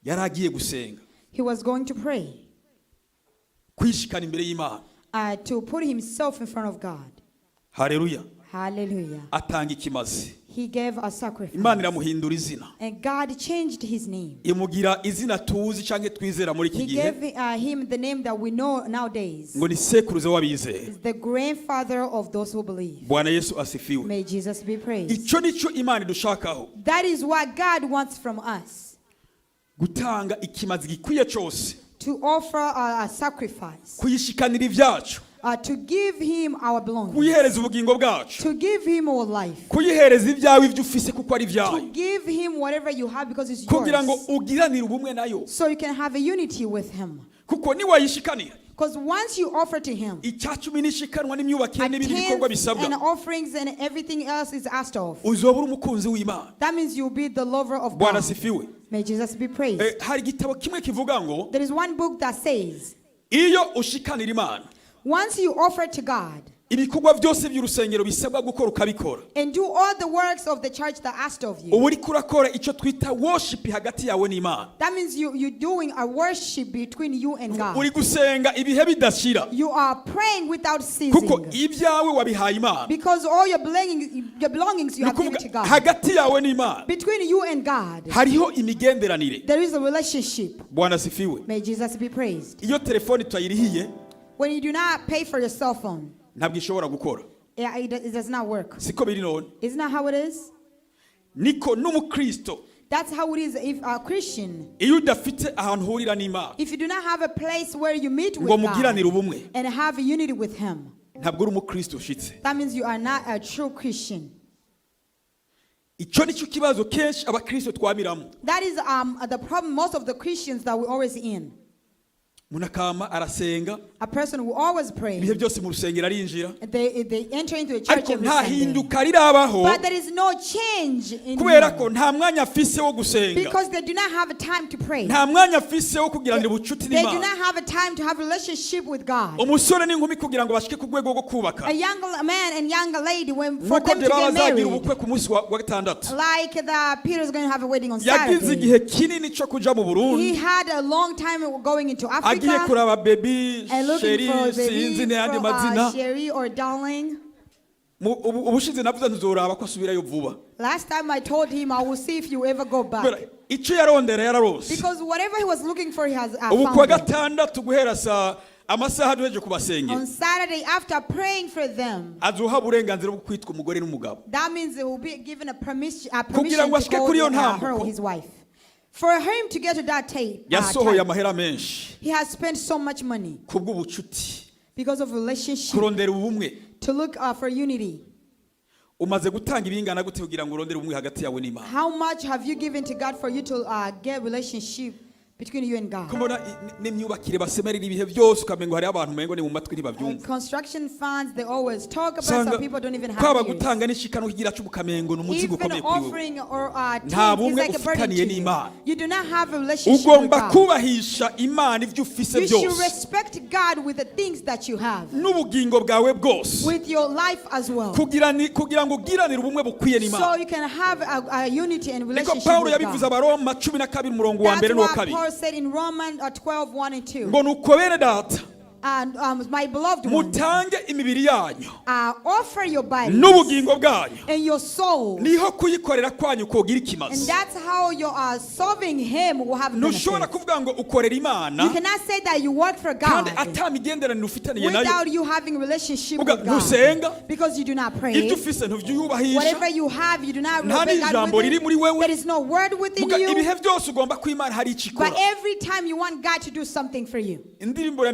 Yari agiye gusenga, He was going to pray, kwishikana imbere y'Imana. To put himself in front of God. Haleluya. Hallelujah. Atanga ikimazi. He gave a sacrifice. Imana iramuhindura izina, And God changed his name. imugira izina tuzi cyangwa twizera muri iki He gihe, gave him the name that we know nowadays. ngo ni sekuruza w'abizera. He's the grandfather of those who believe. Bwana Yesu asifiwe. May Jesus be praised. Icyo nicyo Imana idushakaho, That is what God wants from us, gutanga ikimazi gikwiye cyose, to offer a sacrifice, kuyishikanira ibyacu, to give him our belongings, kuyihereza ubugingo bwacu, to give him our life, kuyihereza ibyawe ibyo ufise kuko ari to ibyawe, give him whatever you have because it's kugira ngo yours, ugiranire ubumwe nayo. so you can have a unity with him. Kuko niwayishikanira, Because once you offer to him, icyacumi n'ishikanwa n'imyubakire a n'ibindi bikorwa tenth and bisabwa, offerings and everything else is asked of, uzoba uri umukunzi w'Imana. that means you'll be the lover of Bwana God. asifiwe. May Jesus be praised. Hari igitabo kimwe kivuga ngo There is one book that says, iyo ushikanira Imana once you offer to God ibikorwa byose by'urusengero bisabwa gukora ukabikora, and do all the works of the church that asked of you, uba uriko urakora icyo twita worship hagati yawe n'Imana. that means you're doing a worship between you and Uri God. gusenga ibihe bidashira, You are praying without kuko ceasing. ibyawe wabihaye Imana. Because all your belongings you Ni have given ukuvuga to God. hagati yawe n'Imana Between you and God, hariho imigenderanire. there is a relationship. Bwana asifiwe. May Jesus be praised. Iyo telefoni tutayirihiye, When you do not pay for your cell phone, ntabwo ishobora gukora. yeah, it does not work. Siko biri none? Isn't that how it is? Niko n'umukristo, That's how it is if a Christian, iyo udafite ahantu uhurira n'Imana if you do not have a place where you meet with ngo mugiranire God ubumwe, and have a unity with Him, ntabwo uri umukristo ushitse. that means you are not a true Christian. Icyo nicyo kibazo kenshi abakristo twamiramo. That is the problem most of the Christians that we're always in. Umuntu akama arasenga, A person will always pray. ibihe byose mu rusengero arinjira, They enter into a church ariko every nta Sunday. hinduka rirabaho, But there is no change in kubera them ko nta mwanya afise wo gusenga, because they do not have a time to pray. nta mwanya afise wo kugiranira ubucuti They do n'Imana. not have a time to have a relationship with God. Umusore n'inkumi kugira ngo bashike ku rwego rwo kubaka, A young man and young lady, when for nk'uko them to Debaba get azagira married, ubukwe ku munsi wa gatandatu, like the Peter's going to have a wedding on yagize Saturday. igihe kinini cyo kuja mu He Burundi, had a long time going into agiye Africa kuraba baby, and looking chéri, for a sinzi baby, n'ayandi for, mazina. Sherry or darling. Ubushize navuze ntuzoraba ko asubirayo vuba. Last time I told him, I will see if you ever go back. Kubera icyo yarondera yararose. Because whatever he was looking for, he has Ubu kuwa found it. gatandatu guhera saa amasaha duheje kubasengera, On Saturday, after praying for them, azoha uburenganzira bwo kwitwa umugore n'umugabo. that means they will be given a permission, a Kugira permission ngo to ashike call kuri iyo her or ntambuko, his wife. For him to get to that yasohoye type, amahera menshi he has spent so much money kubw'ubucuti, because of relationship, kurondera ubumwe. to look for unity. Umaze gutanga ibingana gute kugira ngo urondere ubumwe hagati yawe n'Imana? How much have you given to God for you to get relationship Between you and God. Ko mbona n'imyubakire basemerera ibihe byose, ukamengo hariho abantu umengo ni mu matwi ntibabyumva. Construction funds, they always talk about. Some Usanga people don't even have kwaba ears. gutanga n'ishikano kigira cy'ukamengo ni umuzigo Even ukomeye kuri wowe. offering or Nta tithes is bumwe like a burden ufitaniye to you. n'Imana. You do not have a relationship with Ugomba God. kubahisha Imana ibyo ufise You should byose respect God with the things that you have, n'ubugingo bwawe bwose with your life as well. kugira ngo ugiranire ubumwe bukwiye So n'Imana. you can have a unity and Niko relationship Pawulo with yabivuze God. Abaroma 12 umurongo wa That's mbere n'uwa what kabiri Paul said in Romans 12, 1 and 2. ngo nuko bene data And my beloved ones, mutange imibiri yanyu offer your body n'ubugingo bwanyu and your soul. niho kuyikorera kwanyu kogira And ikimazi. that's how you are serving Him will have Ntushobora benefits. kuvuga ngo ukorera Imana You cannot say that you work for kandi God ata migenderanire ufitaniye nayo. without you having relationship Uga- with God. ntusenga. Because you do not pray. Ibyo ufise ntubyiyubahisha. Whatever you have, you do not Nta obey God n'ijambo with riri it. muri wewe. There is no word within Muga you. ibihe byose ugomba ko Imana hari icyo ikora. But every time you want God to do something for you. Indirimbo ya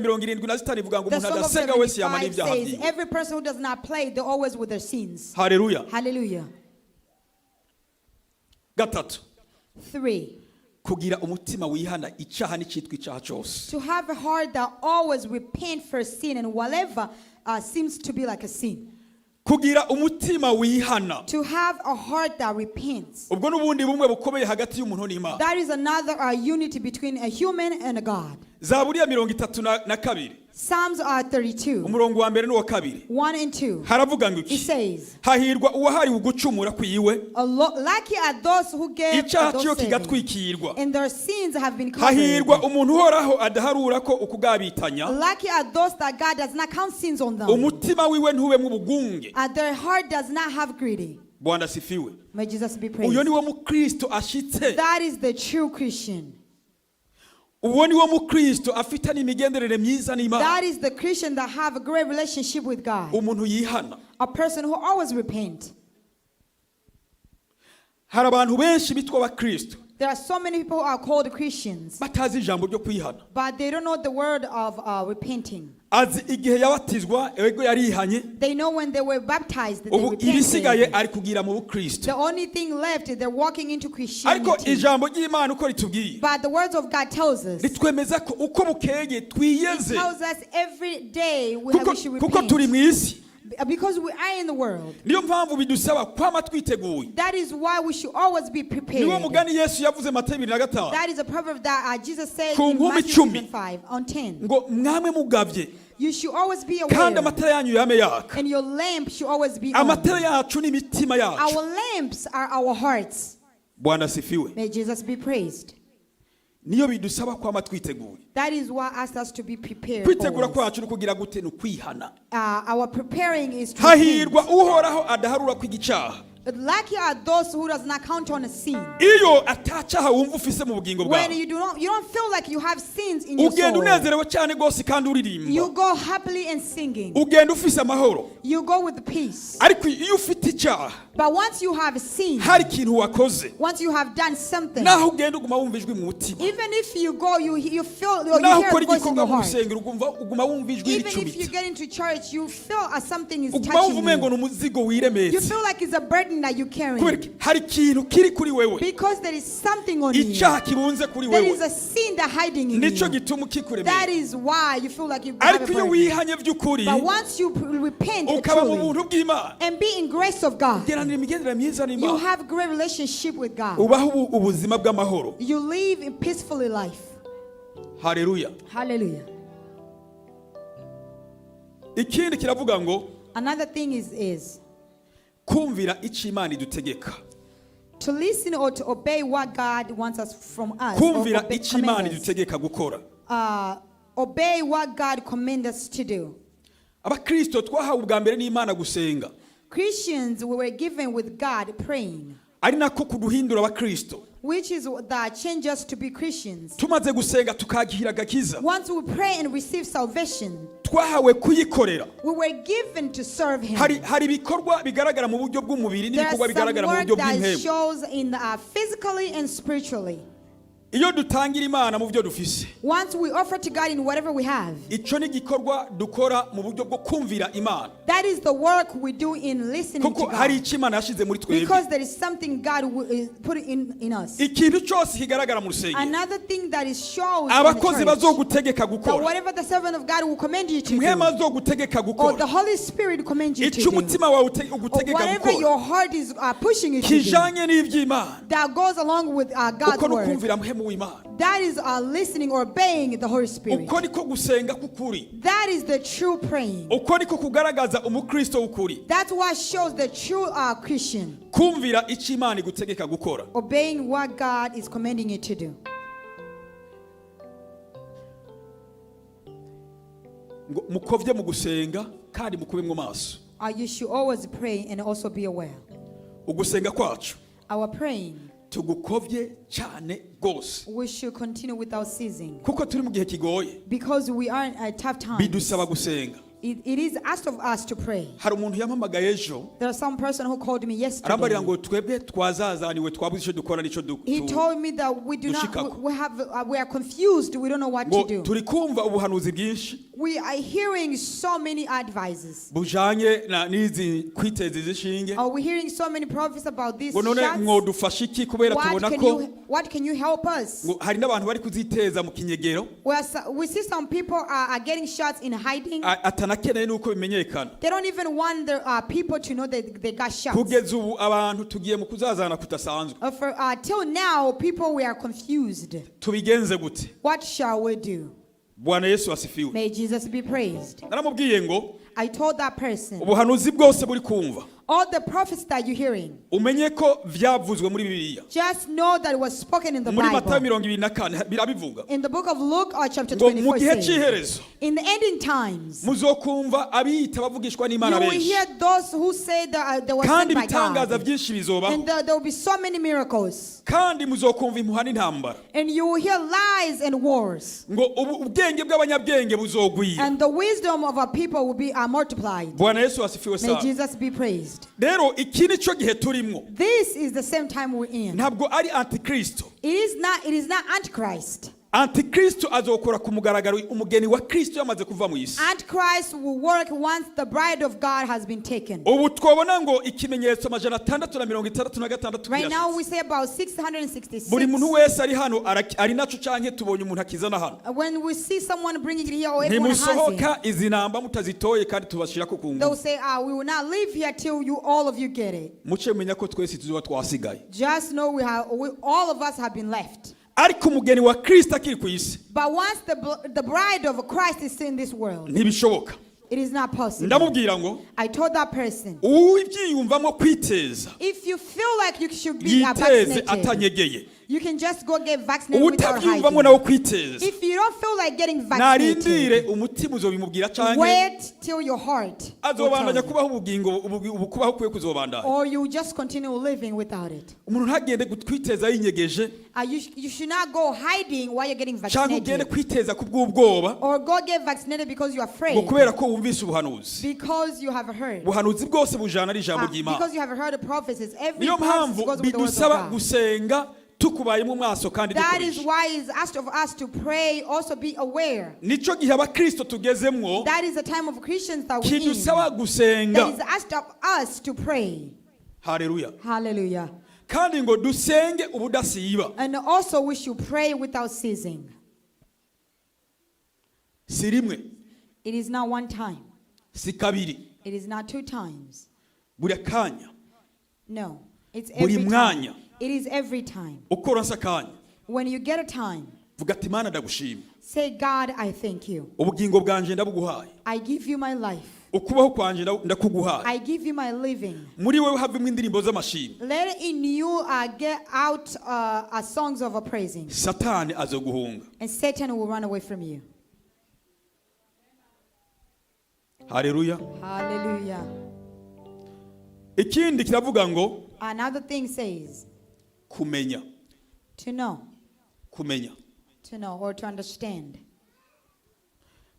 75 ivuga ngo The umuntu Song of adasenga wese yamana 75 ibyaha says, byiwe. every person who does not play, they're always with their sins. Haleluya. Hallelujah. Gatatu, 3. Kugira umutima wihana icyaha n'icyitwa icyaha cyose. To have a heart that always repent for sin and whatever seems to be like a sin. Kugira umutima wihana. To have a heart that repents. Ubwo n'ubundi bumwe bukomeye hagati y'umuntu n'Imana. That is another unity between a human and a God. Zaburi ya 32 Psalms 32, umurongo wa mbere n'uwa kabiri 1 and 2. haravuga ngo It iki? says, Hahirwa uwahariwe ugucumura kwiwe, Lucky are those who gave icyaha those cyiwe saving, kigatwikirwa. and their sins have been covered. Hahirwa umuntu uhoraho adaharura ko ukugabitanya, Lucky are those that God does not count sins on them. umutima wiwe ntubemwo ubugunge. And their heart does not have greedy. Bwana asifiwe. May Jesus be Uyo praised. niwo mukristo ashitse. That is the true Christian. Uwo niwo mukristo afitanye imigenderanire myiza n'Imana. That is the Christian that have a great relationship with God. Umuntu yihana. A person who always repent. Hari abantu benshi bitwa abakristo There are so many people who are called Christians, batazi ijambo ryo kwihana. but they don't know the word of repenting. Azi igihe yabatizwa ego yarihanye. They know when they were baptized that they Ubu ibisigaye repented. ari kugira mu bukristo. The only thing left is they're walking into Ariko Christianity. ijambo ry'Imana uko ritubwiye But the words of God tells us, ritwemeza ko uko bukeye twiyeze tells us every day we, have, kuko, we should kuko turi repent. mu isi. Because we are in the world. Niyo mpamvu bidusaba kwama twiteguye. That is why we should always be Niwo prepared. mugani Yesu yavuze Matayo 25 That is a proverb that Jesus said Ku in nkumi Matthew icumi. 5 on 10. Ngo mwamwe mugavye You should always be kandi aware, amatara yanyu yame yaka. and your lamp should always be on. Amatara yacu ni imitima yacu. Our lamps are our hearts. Bwana asifiwe. May Jesus be praised. Niyo bidusaba kwama twiteguye. That is why asked us to be prepared. Kwitegura Always. kwacu ni ukugira gute? Ni ukwihana. Our preparing is to Hahirwa repent. uhoraho adaharura kwiga. But lucky are those who does not count on a sin. Iyo atacaha wumva ufise mu bugingo When bwawe you do not, you don't feel like you have sins in your ugenda soul. unezerewe cyane rwose kandi You uririmba, go happily and singing. ugenda ufise amahoro. You go with peace. Ariko iyo ufite icyaha, But once you have sinned, hari ikintu wakoze, once you have done something, naho ugenda uguma wumva ijwi mu mutima, even if you go, you feel you naho hear ukora a voice in igikorwa your mu heart. rusengero ugumva uguma wumva ijwi Even if you ricumita, get into church, you feel as something is uguma wumva touching umengo you. ni umuzigo You wiremetse. feel like it's a burden that you're Kubera carrying. iki? Hari ikintu kiri kuri wewe, Because there is something on you. icyaha kibunze kuri There is wewe, a sin that hiding in nicyo you. gituma That ukikuremera. is why you feel like you have a Ariko iyo burden. wihanye by'ukuri But once you repent ukaba mu truly buntu bw'Imana, and be in grace of God, geranira imigenderanire myiza you n'Imana, have great relationship with God. ubaho ubuzima bw'amahoro. You live in peacefully life. Haleluya. Hallelujah. Ikindi kiravuga ngo Another thing is kumvira icyo Imana idutegeka. To listen or to obey what God wants us from us. Or Kumvira obey, icyo Imana command us. idutegeka gukora. Obey what God commands us to do. Abakristo twahawe ubwa mbere n'Imana gusenga, Christians, we were given with God praying, ari nako kuduhindura abakristo. Which is that change us to be Christians. Tumaze gusenga tukakira agakiza, Once we pray and receive salvation, twahawe kuyikorera. We were given to serve Him. Hari ibikorwa bigaragara mu buryo bw'umubiri There n'ibikorwa are some bigaragara mu work buryo that bw'impemu. shows in physically and spiritually. Iyo dutangira Imana mu byo dufise, Once we offer to God in whatever we have, icyo ni igikorwa dukora mu buryo bwo kumvira Imana, that is the work we do in listening to kuko hari God. icyo Imana yashyize muri twebwe. Because there is something God put in us. Ikintu cyose kigaragara mu rusengero, Another thing that is shown in the abakozi church, bazogutegeka that gukora, whatever the servant of God will command you to do, Mpwemu azogutegeka or gukora, the Holy Spirit command you to icyo do, umutima wawe or ugutegeka whatever gukora your heart is pushing you to do, kijanye n'iby'Imana, that goes along with God's uko ni word. ukumvira Mpwemu w'Imana. That is listening or obeying the Holy Spirit. Uko niko gusenga k'ukuri. That is the true praying. Uko niko kugaragaza umukristo w'ukuri. That's what shows the true Christian. Kumvira icyo Imana igutegeka gukora. Obeying what God is commanding you to do. Ngo mukovye mu gusenga kandi mukube mu maso. You should always pray and also be aware. Ugusenga kwacu Our praying, tugukovye cyane rwose, we should continue without ceasing. Kuko turi mu gihe kigoye. Because we are in a tough time. Bidusaba gusenga. It is asked of us to pray. Hari umuntu yampamagaye ejo, There is some person who called me yesterday. arambarira ngo twebwe twazazaniwe, twabuze icyo dukora n'icyo He told me that we do not, dushikako. we are confused. We don't know what Ngo to do. turi kumva ubuhanuzi bwinshi We are hearing so many advices. Bujanye na n'izi kwiteza izi nshinge. Are we hearing so many prophets about these Ngo none shots? mwodufasha iki kubera What tubona can ko you, what can you help us? Ngo hari n'abantu bari kuziteza mu kinyegero, We see some people are getting shots in hiding. Atanakeneye n'uko bimenyekana. They don't even want the people to know that they got shots. Kugeza ubu abantu tugiye mu kuzazana kudasanzwe. For, till now, people, we are confused. Tubigenze gute? What shall we do? Bwana Yesu asifiwe. May Jesus be praised. Naramubwiye ngo I told that person, ubuhanuzi bwose buri kumva, all the prophets that you're hearing, umenye ko vyavuzwe muri Bibiliya. Just know that it was spoken in the Muri Matayo Bible. 24 birabivuga In the book of Luke, chapter ngo mu 24, gihe says, cy'iherezo in the ending times, muzokumva abiyita bavugishwa you n'Imana will benshi, hear those who say that they were kandi sent by ibitangaza God. byinshi bizobaho, And there will be so many miracles. Kandi muzokumva impuha n'intambara. And you will hear lies and wars. Ngo ubu ubwenge bw'abanyabwenge buzogwira. And the wisdom of our people will be multiplied. Bwana Yesu asifiwe May sana. Jesus be praised. Rero iki ni cyo gihe turimo. This is the same time we're in. Ntabwo ari antikristo. It is not Antichrist. Antikristo azokora ku mugaragaro umugeni wa Kristo yamaze kuva mu isi. Antichrist will work once the bride of God has been taken. Ubu twabona ngo ikimenyetso 666 Right now kirashitse. we say about 666. Buri muntu wese ari hano ari naco canke tubonye umuntu akizana hano, When we see someone bringing it here or everyone has it, ntimusohoka izi namba mutazitoye kandi tubashirako ku they'll ngufu. say, "We will not leave here till you all of you get it." Muce mumenya ko twese tuzoba twasigaye. Just know all of us have been left. Ariko umugeni wa Kristo akiri ku isi, But once the bride of Christ is in this world, ntibishoboka. It is not possible. Ndamubwira ngo I told that person, uwibyiyumvamo kwiteza, if you feel like you should be yiteze vaccinated, atanyegeye. You can just go get vaccinated without Utabyiyumvamo hiding. nawe kwiteza, If you don't feel like getting narindire vaccinated, umutima uzobimubwira canke wait till your heart will tell azobandanya you. Kubaho ubugingo ubu kubaho kwiye kuzobandanya. Or you just continue living without it. Umuntu ntagende kwiteza yinyegeje, You should not go hiding while you're getting canke ugende vaccinated. Kwiteza ku bw'ubwoba Or go get vaccinated because you're ngo afraid. Kubera ko wumvise ubuhanuzi. Because you have heard. Ubuhanuzi bwose bujana ari ijambo ry'Imana. Because you have heard the prophecies. Every Niyo prophecy mpamvu goes with the words of bidusaba God. Gusenga tukubayemo maso kandi That is dukoresha. Why it's asked of us to pray, also be aware. Nico gihe abakristo tugezemwo That is the time of Christians that we in. kidusaba gusenga. That is asked of us to pray. Haleluya. Hallelujah. Kandi ngo dusenge ubudasiba. And also we should pray without ceasing. Si rimwe, It is not one time. Si kabiri, It is not two times. Buri kanya. No. It's Buri every time. Mwanya. It is every time. Uko uronse akanya, When you get a time, vuga ati Mana ndagushima. Say, "God, I thank you. Ubugingo bwanje ndabuguhaye. I give you my life. Ukubaho kwanje ndakuguhaye. I give you my living." Muri wewe havemo indirimbo z'amashimwe. Let in you get out songs of praising, Satani azoguhunga. And Satan will run away from you. Haleluya. Hallelujah. Ikindi kiravuga ngo Another thing says kumenya. To know, Kumenya, to know or to understand.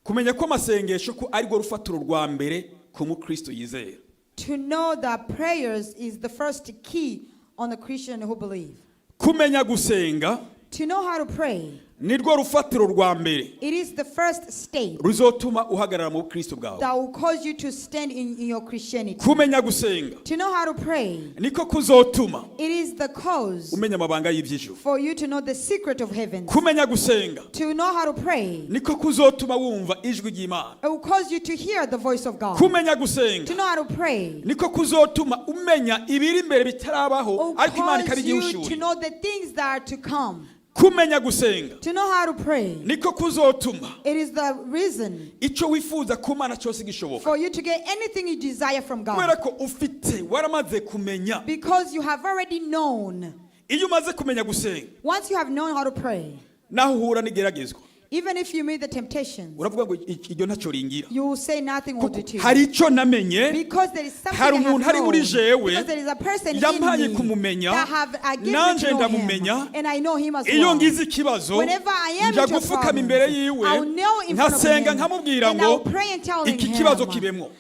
Kumenya ko amasengesho ko arirwo rufatiro rwa mbere ku mukristo yizera. To know that prayers is the first key on the Christian who believe. Kumenya gusenga, To know how to pray, nirwo rufatiro rwa mbere it is the first step ruzotuma uhagarara mu bukristo bwawe. That will cause you to stand in your Christianity. Kumenya gusenga To know how to pray, niko kuzotuma it is the cause umenya amabanga y'iby'ijuru. For you to know the secret of heaven. Kumenya gusenga To know how to pray, niko kuzotuma wumva ijwi ry'Imana. It will cause you to hear the voice of God. Kumenya To gusenga know how to pray, niko kuzotuma umenya ibiri imbere bitarabaho it will ariko Imana cause you to ikabigihishurira. Know the things that are to come. Kumenya gusenga To know how to pray, niko kuzotuma it is the reason icyo wifuza ku Mana cyose gishoboka for you to get anything you desire from kubera God. ko ufite waramaze kumenya. Because you have already known. Iyo umaze kumenya gusenga Once you have known how to pray, naho uhura n'igeragezwa even if you meet the temptations, uravuga ngo iryo ntacyo ringira you will say nothing will do to you. hari icyo namenye Because there is something hari I have umuntu ari muri known. jewe Because there is a person in yampaye me kumumenya that have given me nanje to know him, ndamumenya and I know him as iyo well. ngize ikibazo Whenever I am nja into a gupfukama problem, imbere yiwe I will kneel in front of nkasenga him, nkamubwira and I ngo will pray and tell iki him, kibazo kibemwo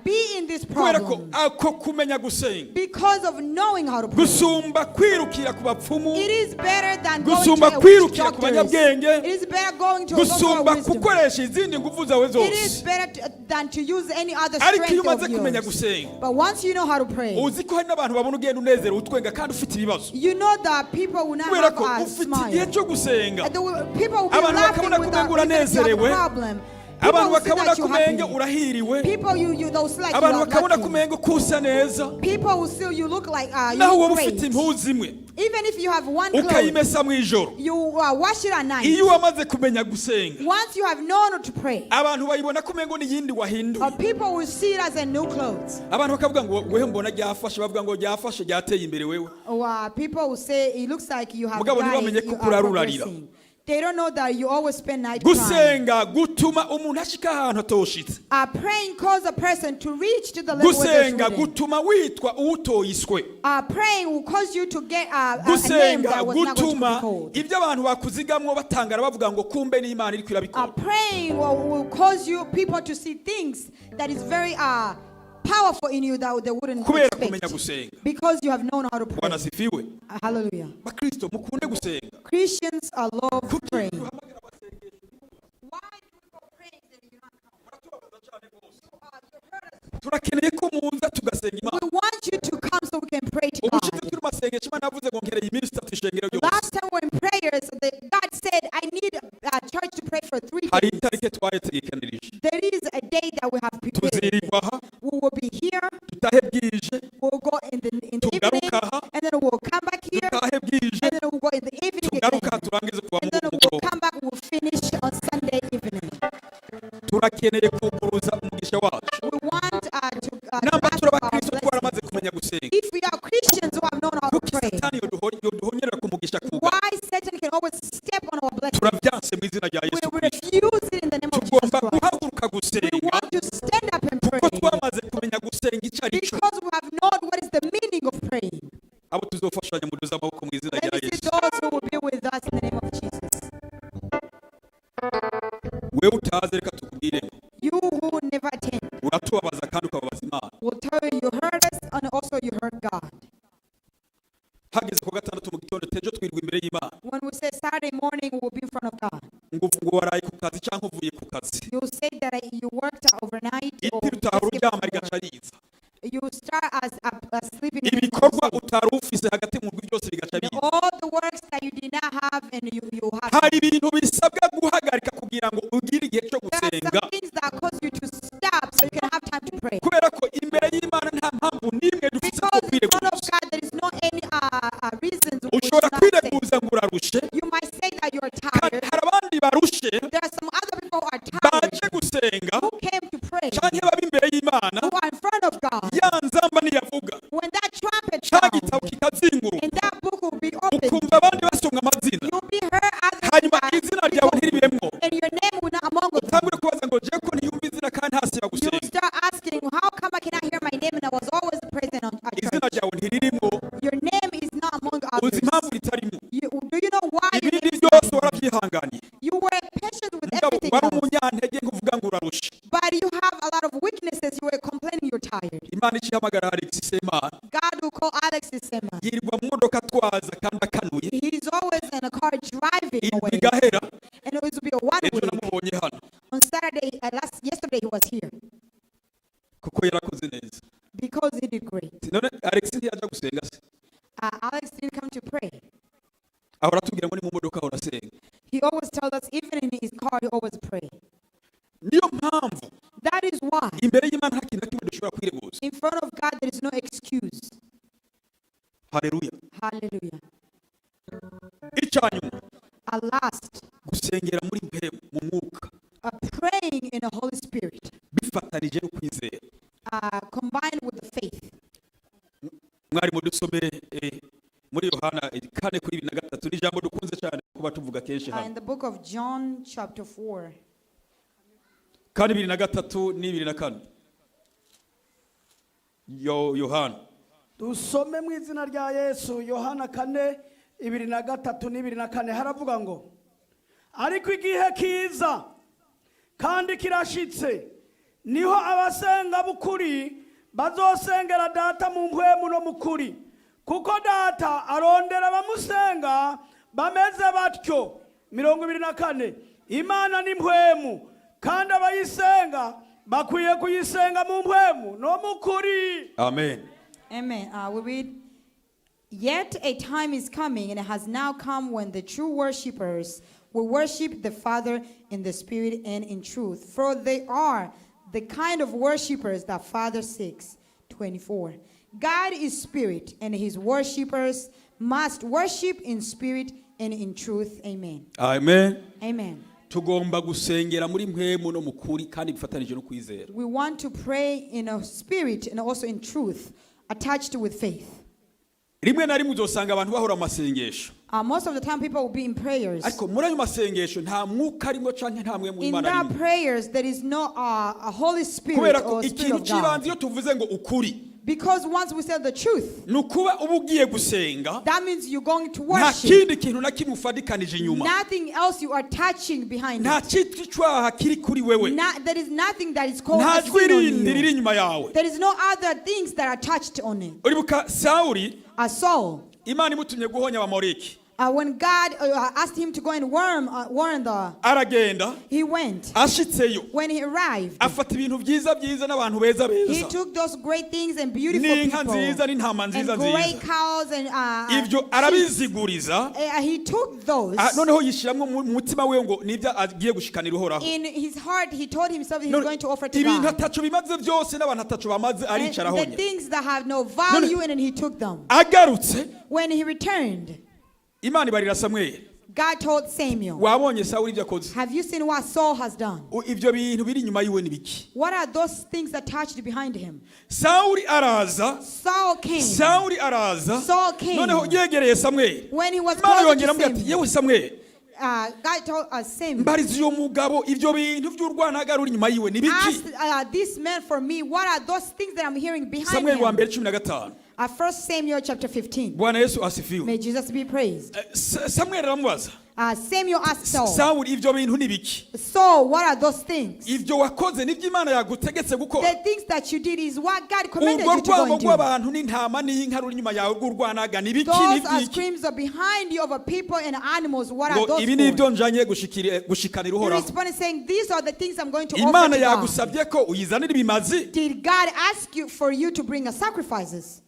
be in this kubera ko problem. Ako kumenya gusenga Because of knowing how to pray. Gusumba kwirukira ku bapfumu It is better than going gusumba to a witch kwirukira ku doctors. banyabwenge It is better going to a local gusumba wisdom. Gukoresha izindi ngufu zawe It is zose better than to use any other ariko iyo strength umaze of kumenya yours. gusenga But once you know how to pray, uzi ko hari n'abantu babona ugenda unezerewe utwenga kandi ufite ibibazo you know that people will not kubera have ko a ufite igihe smile. cyo gusenga People will be abantu laughing bakabona with ko umenga the reason you have a uranezerewe problem. People abantu will see bakabona that ko you're umenga happy. Urahiriwe People, you they'll see like you abantu are bakabona ko lucky. umenga ko usa neza People will see you look like you naho look wowe ufite great. impuzu imwe Even if you have one clothes, ukayimesa mu ijoro you wash it at night. Iyo wamaze kumenya gusenga Once you have known to pray, abantu bayibona ko umengo n'iyindi wahinduye people will see it as a new clothes. Abantu bakavuga ngo wewe mbona ryafashe bavuga ngo ryafashe ryateye imbere wewe Or people will say it looks like you have Mugabo got ntibamenye it, ko you are kurarurarira. progressing. They don't know that you always spend night crying. Gusenga gutuma umuntu ashika ahantu atoshitse. Praying cause a person to reach to the level where they Gusenga shouldn't. Gutuma witwa uwutoyiswe. Praying will cause you to get a name Gusenga that was not going to be gutuma called. Ibyo abantu bakuzigamwo batangara bavuga ngo kumbe n'Imana iriko irabikora. Praying will cause you people to see things that is very powerful in you that they wouldn't Kubera kumenya expect. Gusenga. Because you have known how to pray. Bwana asifiwe. Hallelujah. Bakristo mukunde gusenga. Christians are love Kuki praying. duhamagara abasengesho Why do we go praying and you not come? Muratubabaza cyane rwose. You hurt us. Turakeneye ko muza tugasenga Imana. We want you to come so we can pray to Ubushize God. turi mu masengesho Imana yavuze ngo nkereye iminsi itatu ishengero ryose. Last time we were in prayers, God said, "I need a church to pray for 3 Hari days." itariki twayetegekanirije. There is a day that we have prepared. Tuzirirwa aha We will be here. Dutahe bwije We'll go in the evening, tugaruka aha and then we'll come back here, dutahe bwije and then we'll go in the evening tugaruka again. turangize kuwa And Mungu then we'll mugoroba. Come back, we'll finish on Sunday evening. Turakeneye kuguruza umugisha wacu. We want to Namba ask turi for our abakristo blessing. twaramaze kumenya gusenga If we are Christians who have known how to kuki pray, satani yoduhonyerera ku mugisha kuga why Satan can always step on our blessing? Turabyanse mu izina rya We Yesu Kristo. Refuse it in the name of Jesus Tugomba Christ. guhaguruka We gusenga want to stand up and kuko pray twamaze kumenya gusenga icyo ari cyo. Because we have known what is the meaning of praying. Abo tuzofashanya muduze amaboko mu izina Let rya me see Yesu. Those who will be with us in the name of Jesus. Wewe utaze reka tukubwire ngo You who never attend uratubabaza kandi ukababaza Imana. Will tell you you heard us and also you heard God. Hageze ku gatandatu mu gitondo tejo twirwa imbere y'Imana When we say Saturday morning, we'll be in front of God. Ngo ngo waraye ku kazi cyangwa uvuye ku kazi You say that you worked overnight or itiro you utahora just came uryama from work. rigaca riza You start as a sleeping in the ibikorwa utari ufise hagati mu ndwi byose bigaca biza. All the works that you did not have and you have. Hari ibintu bisabwa guhagarika kugira ngo ugire igihe cyo There are gusenga some things that cause you to stop so you can have time to pray. Kubera ko imbere y'Imana nta mpamvu n'imwe dufise zo Because in front of kwireguza. God there is no any reasons we Ushobora should not say. kwireguza ngo urarushe You might say that you are kandi tired. hari abandi barushe There are some other people who are tired baje gusenga who came to pray, canke baba imbere y'Imana who are in front of God. Ya nzamba niyavuga When that trumpet ca sounds gitabo kikazinguruka and that book will be opened, ukumva abandi basomwa amazina you'll be heard others hanyuma izina ryawe ntiribemwo and your name will not among them. Utangure kubaza ngo je ko ntiyumva izina kandi ntasiba You gusenga. start asking, "How come I cannot hear my name and I was always present on at Izina church?" ryawe ntiririmo. Your name is not among Uzi others. Impamvu ritarimo Do you know why your ibindi name is byose not in there? Warabyihanganiye You were patient with Mugabo everything wari else, umunyantege nkuvuga ngo urarushe. But you have a lot of weaknesses. You were complaining you're tired. Imana ikihamagara Alex Semana. God will call Alex Semana. Yirirwa mu modoka atwaza kandi akanuye. He's always in a car driving Indwi away. igahera. And it will be a one Ejo week. namubonye hano. On Saturday, last yesterday he was here Kuko yarakoze neza. Because he did great. None Alex ntiyaja gusenga se? Alex didn't come to pray. Ahora atubwira ngo ni mu modoka ahora asenga. He always tells us, even in his car, he always pray. Niyo mpamvu That is why, imbere y'Imana nta kintu na kimwe dushobora kwireguza. In front of God, there is no excuse. Haleluya. Hallelujah. Icyanyuma, At last, gusengera muri mpemu mu mwuka praying in the Holy Spirit, bifatanije no kwizera. Combined with the faith. Mwari mudusomere muri Yohana 4:23, ni ijambo dukunze cyane kuba tuvuga kenshi hano. In the book of John, chapter 4, 4:23 n'24. Yo Yohana. Dusome mu izina rya Yesu. Yohana 4:23 n'24 haravuga ngo: "Ariko igihe kiza kandi kirashitse, niho abasenga b'ukuri bazosengera Data mu mpwemu no mu kuri, kuko Data arondera abamusenga bameze batyo." 24: "Imana ni mpwemu, kandi abayisenga bakwiye kuyisenga mu mpwemu no mu kuri." Amen. Amen. We read, "Yet a time is coming, and it has now come, when the true worshippers will worship the Father in the Spirit and in truth. For they are the kind of worshippers that Father seeks." 24. "God is spirit, and his worshippers must worship in spirit and in truth." Amen. Amen. Amen. Tugomba gusengera muri mpwemu no mu kuri kandi bifatanije no kwizera. We want to pray in a spirit and also in truth, attached with faith. Rimwe na rimwe uzosanga abantu bahora mu masengesho, Most of the time, people will be in prayers. Ariko muri ayo masengesho nta mwuka arimo canke nta mpwemu In w'Imana that arimo. prayers, there is no a Holy Spirit Kubera ko or Spirit ikintu of God. cy'ibanze iyo tuvuze ngo ukuri, Because once we say the truth, ni ukuba uba ugiye gusenga, that means you're going to nta worship. kindi kintu na kimwe ufadikanije inyuma, Nothing else you are touching behind nta it. cyitwa icwaha kiri kuri wewe, Not, there is nothing that is called nta a jwi sin on rindi riri you. inyuma yawe. There is no other things that are touched on it. Uribuka Sawuli, A Saul, Imana imutumye guhonya Abamoriki, when God asked him to go and warn the, aragenda. He went. Ashitseyo, When he arrived, afata ibintu byiza byiza n'abantu beza he beza, took those great things and beautiful n'inka people nziza n'intama and nziza great nziza. Cows and Ibyo sheep. arabiziguriza. He took those. Ah, noneho yishyiramo mu mutima we ngo nibyo agiye gushikanira Uhoraho. In his heart, he told himself he's None- going to offer to ibintu God. ataco bimaze byose n'abantu ataco bamaze, And aricara the ahonya. things that have no value, and then he took them. Agarutse, When he returned, Imana ibarira Samweli, God told Samuel, wabonye Sawuli ibyo akoze? "Have you seen what Saul has done? Ibyo bintu biri inyuma yiwe ni biki? What are those things attached behind him?" Sawuli araza. Saul came. Sawuli araza. Saul came. Noneho yegereye Samweli, When he was Imana closer yongera to amubwira ati, Samuel, yewe Samweli, God told Samuel, mbariza uyo mugabo, ibyo bintu by'urwantaga ruri inyuma yiwe ni biki? "Ask this man for me, what are those things that I'm hearing behind Samweli wa him?" mbere 15. 1 Samuel chapter 15. Bwana Yesu asifiwe. May Jesus be praised. Samweli aramubaza, Samuel asked Saul, Sawuli, ibyo bintu ni biki? "Saul, what are those things? Ibyo wakoze nibyo Imana yagutegetse gukora? The things that you did is what God commanded Urwo you to go rwamo and do? rw'abantu n'intama n'inka ruri inyuma yawe rw'urwanaga ni biki? Ni Those are byiki?" screams are behind you of a people and animals. What are Ngo those ibi ni ibyo for?" njanye gushikanira He Uhoraho. responded saying, "These are the things I'm going to offer Imana to God." yagusabye ko uyizanira ibimazi? Did God ask you for you to bring a sacrifices?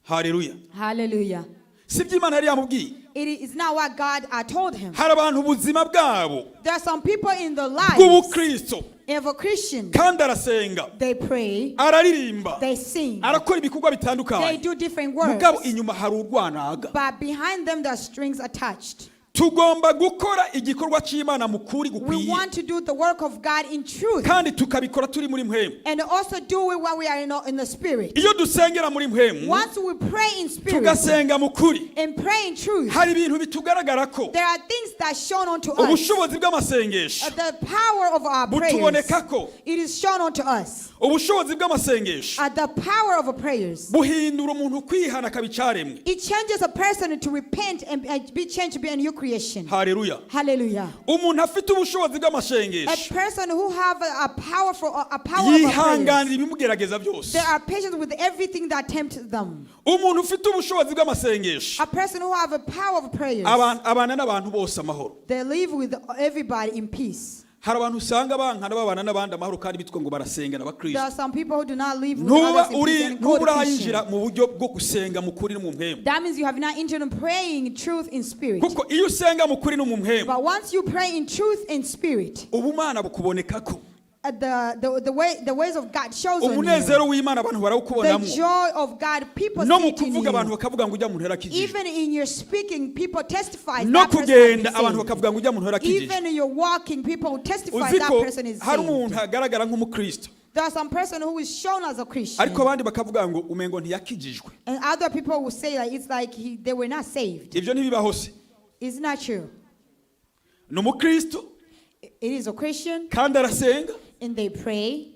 Haleluya. Hallelujah. Si byo Imana yari yamubwiye. It is not what God told him. Hari abantu ubuzima bwabo There are some people in the lives bw'ubukristo, of a Christian. kandi arasenga, They pray, araririmba, they sing, arakora ibikorwa they bitandukanye, do different works. mugabo inyuma hari urwanaga. But behind them, there are strings attached. Tugomba gukora igikorwa cy'Imana mu kuri We gukwiye, want to do the work of God in truth kandi tukabikora turi muri mpwemu. And also do it while we are in the spirit. Iyo dusengera muri mpwemu, Once we pray in spirit tugasenga mu kuri, and pray in truth, hari ibintu bitugaragara ko there are things that shown unto us. ubushobozi bw'amasengesho The power of our prayers, butuboneka ko. it is shown unto us. Ubushobozi bw'amasengesho The power of our prayers, buhindura umuntu kwihana akaba icyaremwe. it changes a person to repent and be changed to be a new creation. creation. Haleluya. Hallelujah. Umuntu afite ubushobozi A bw'amashengesho person who have a powerful a power of prayers, yihanganira ibimugerageza byose. they are patient with everything that tempts them. Umuntu ufite ubushobozi bw'amasengesho A person who have a power of prayers, abana n'abantu bose amahoro. They live with everybody in peace. Hari abantu usanga bankana babana n'abandi amahoro kandi bitwa ngo barasenga There n'abakristo. Are some people who do not live with Ntuba others in uri peace and ntuba called urayinjira Christian. mu buryo bwo gusenga mu kuri no mu mpemu. That means you have not entered in praying truth in spirit. Kuko iyo usenga mu kuri no mu mpemu, But once you pray in truth and spirit, ubumana bukubonekako. the ways of God shows on you. Umunezero w'Imana abantu The barawukubonamo. Joy of God, people No see mu it in kuvuga abantu you. bakavuga ngo ujya muntu yarakijijwe. Even in your speaking, people testify No that person has been kugenda abantu saved. bakavuga ngo ujya muntu yarakijijwe. Even in your walking, people will testify Uzi that ko person is hari saved. umuntu agaragara nk'umukristo, There are some person who is shown as a Christian. ariko abandi bakavuga ngo umengo ntiyakijijwe. And other people will say that it's like they were not saved. Ibyo ntibibaho se? It's not true. Ni umukristo It is a Christian kandi arasenga, and they pray,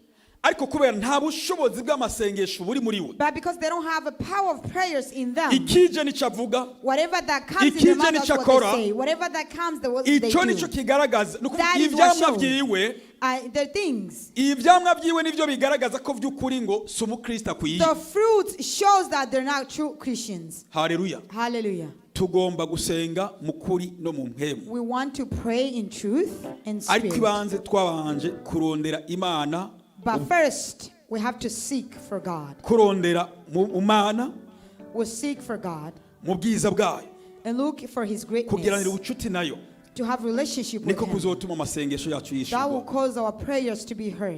ariko kubera nta bushobozi bw'amasengesho buri muri we, but because they don't have a power of prayers in them, ikije nicyo avuga, whatever that comes in their ikije mouth, that's nicyo what they akora, say. Whatever that comes, the what they icyo nicyo do. kigaragaza ni ukuvuga That is what ibyamwa shows. byiwe. The things, Ibyamwa byiwe nibyo bigaragaza ko by'ukuri ngo si umukristo akwiye. The fruit shows that they're not true Christians. Haleluya. Hallelujah. Tugomba gusenga mu kuri no mu mpemu, We want to pray in truth and ariko spirit. ibanze twabanje kurondera Imana. But first, we have to seek for God. Kurondera mu Mana, We seek for God mu bwiza bwayo, and look for His kugiranira greatness, ubucuti nayo, to have relationship with niko Him. kuzotuma amasengesho yacu That will yishurwa. cause our prayers to be heard.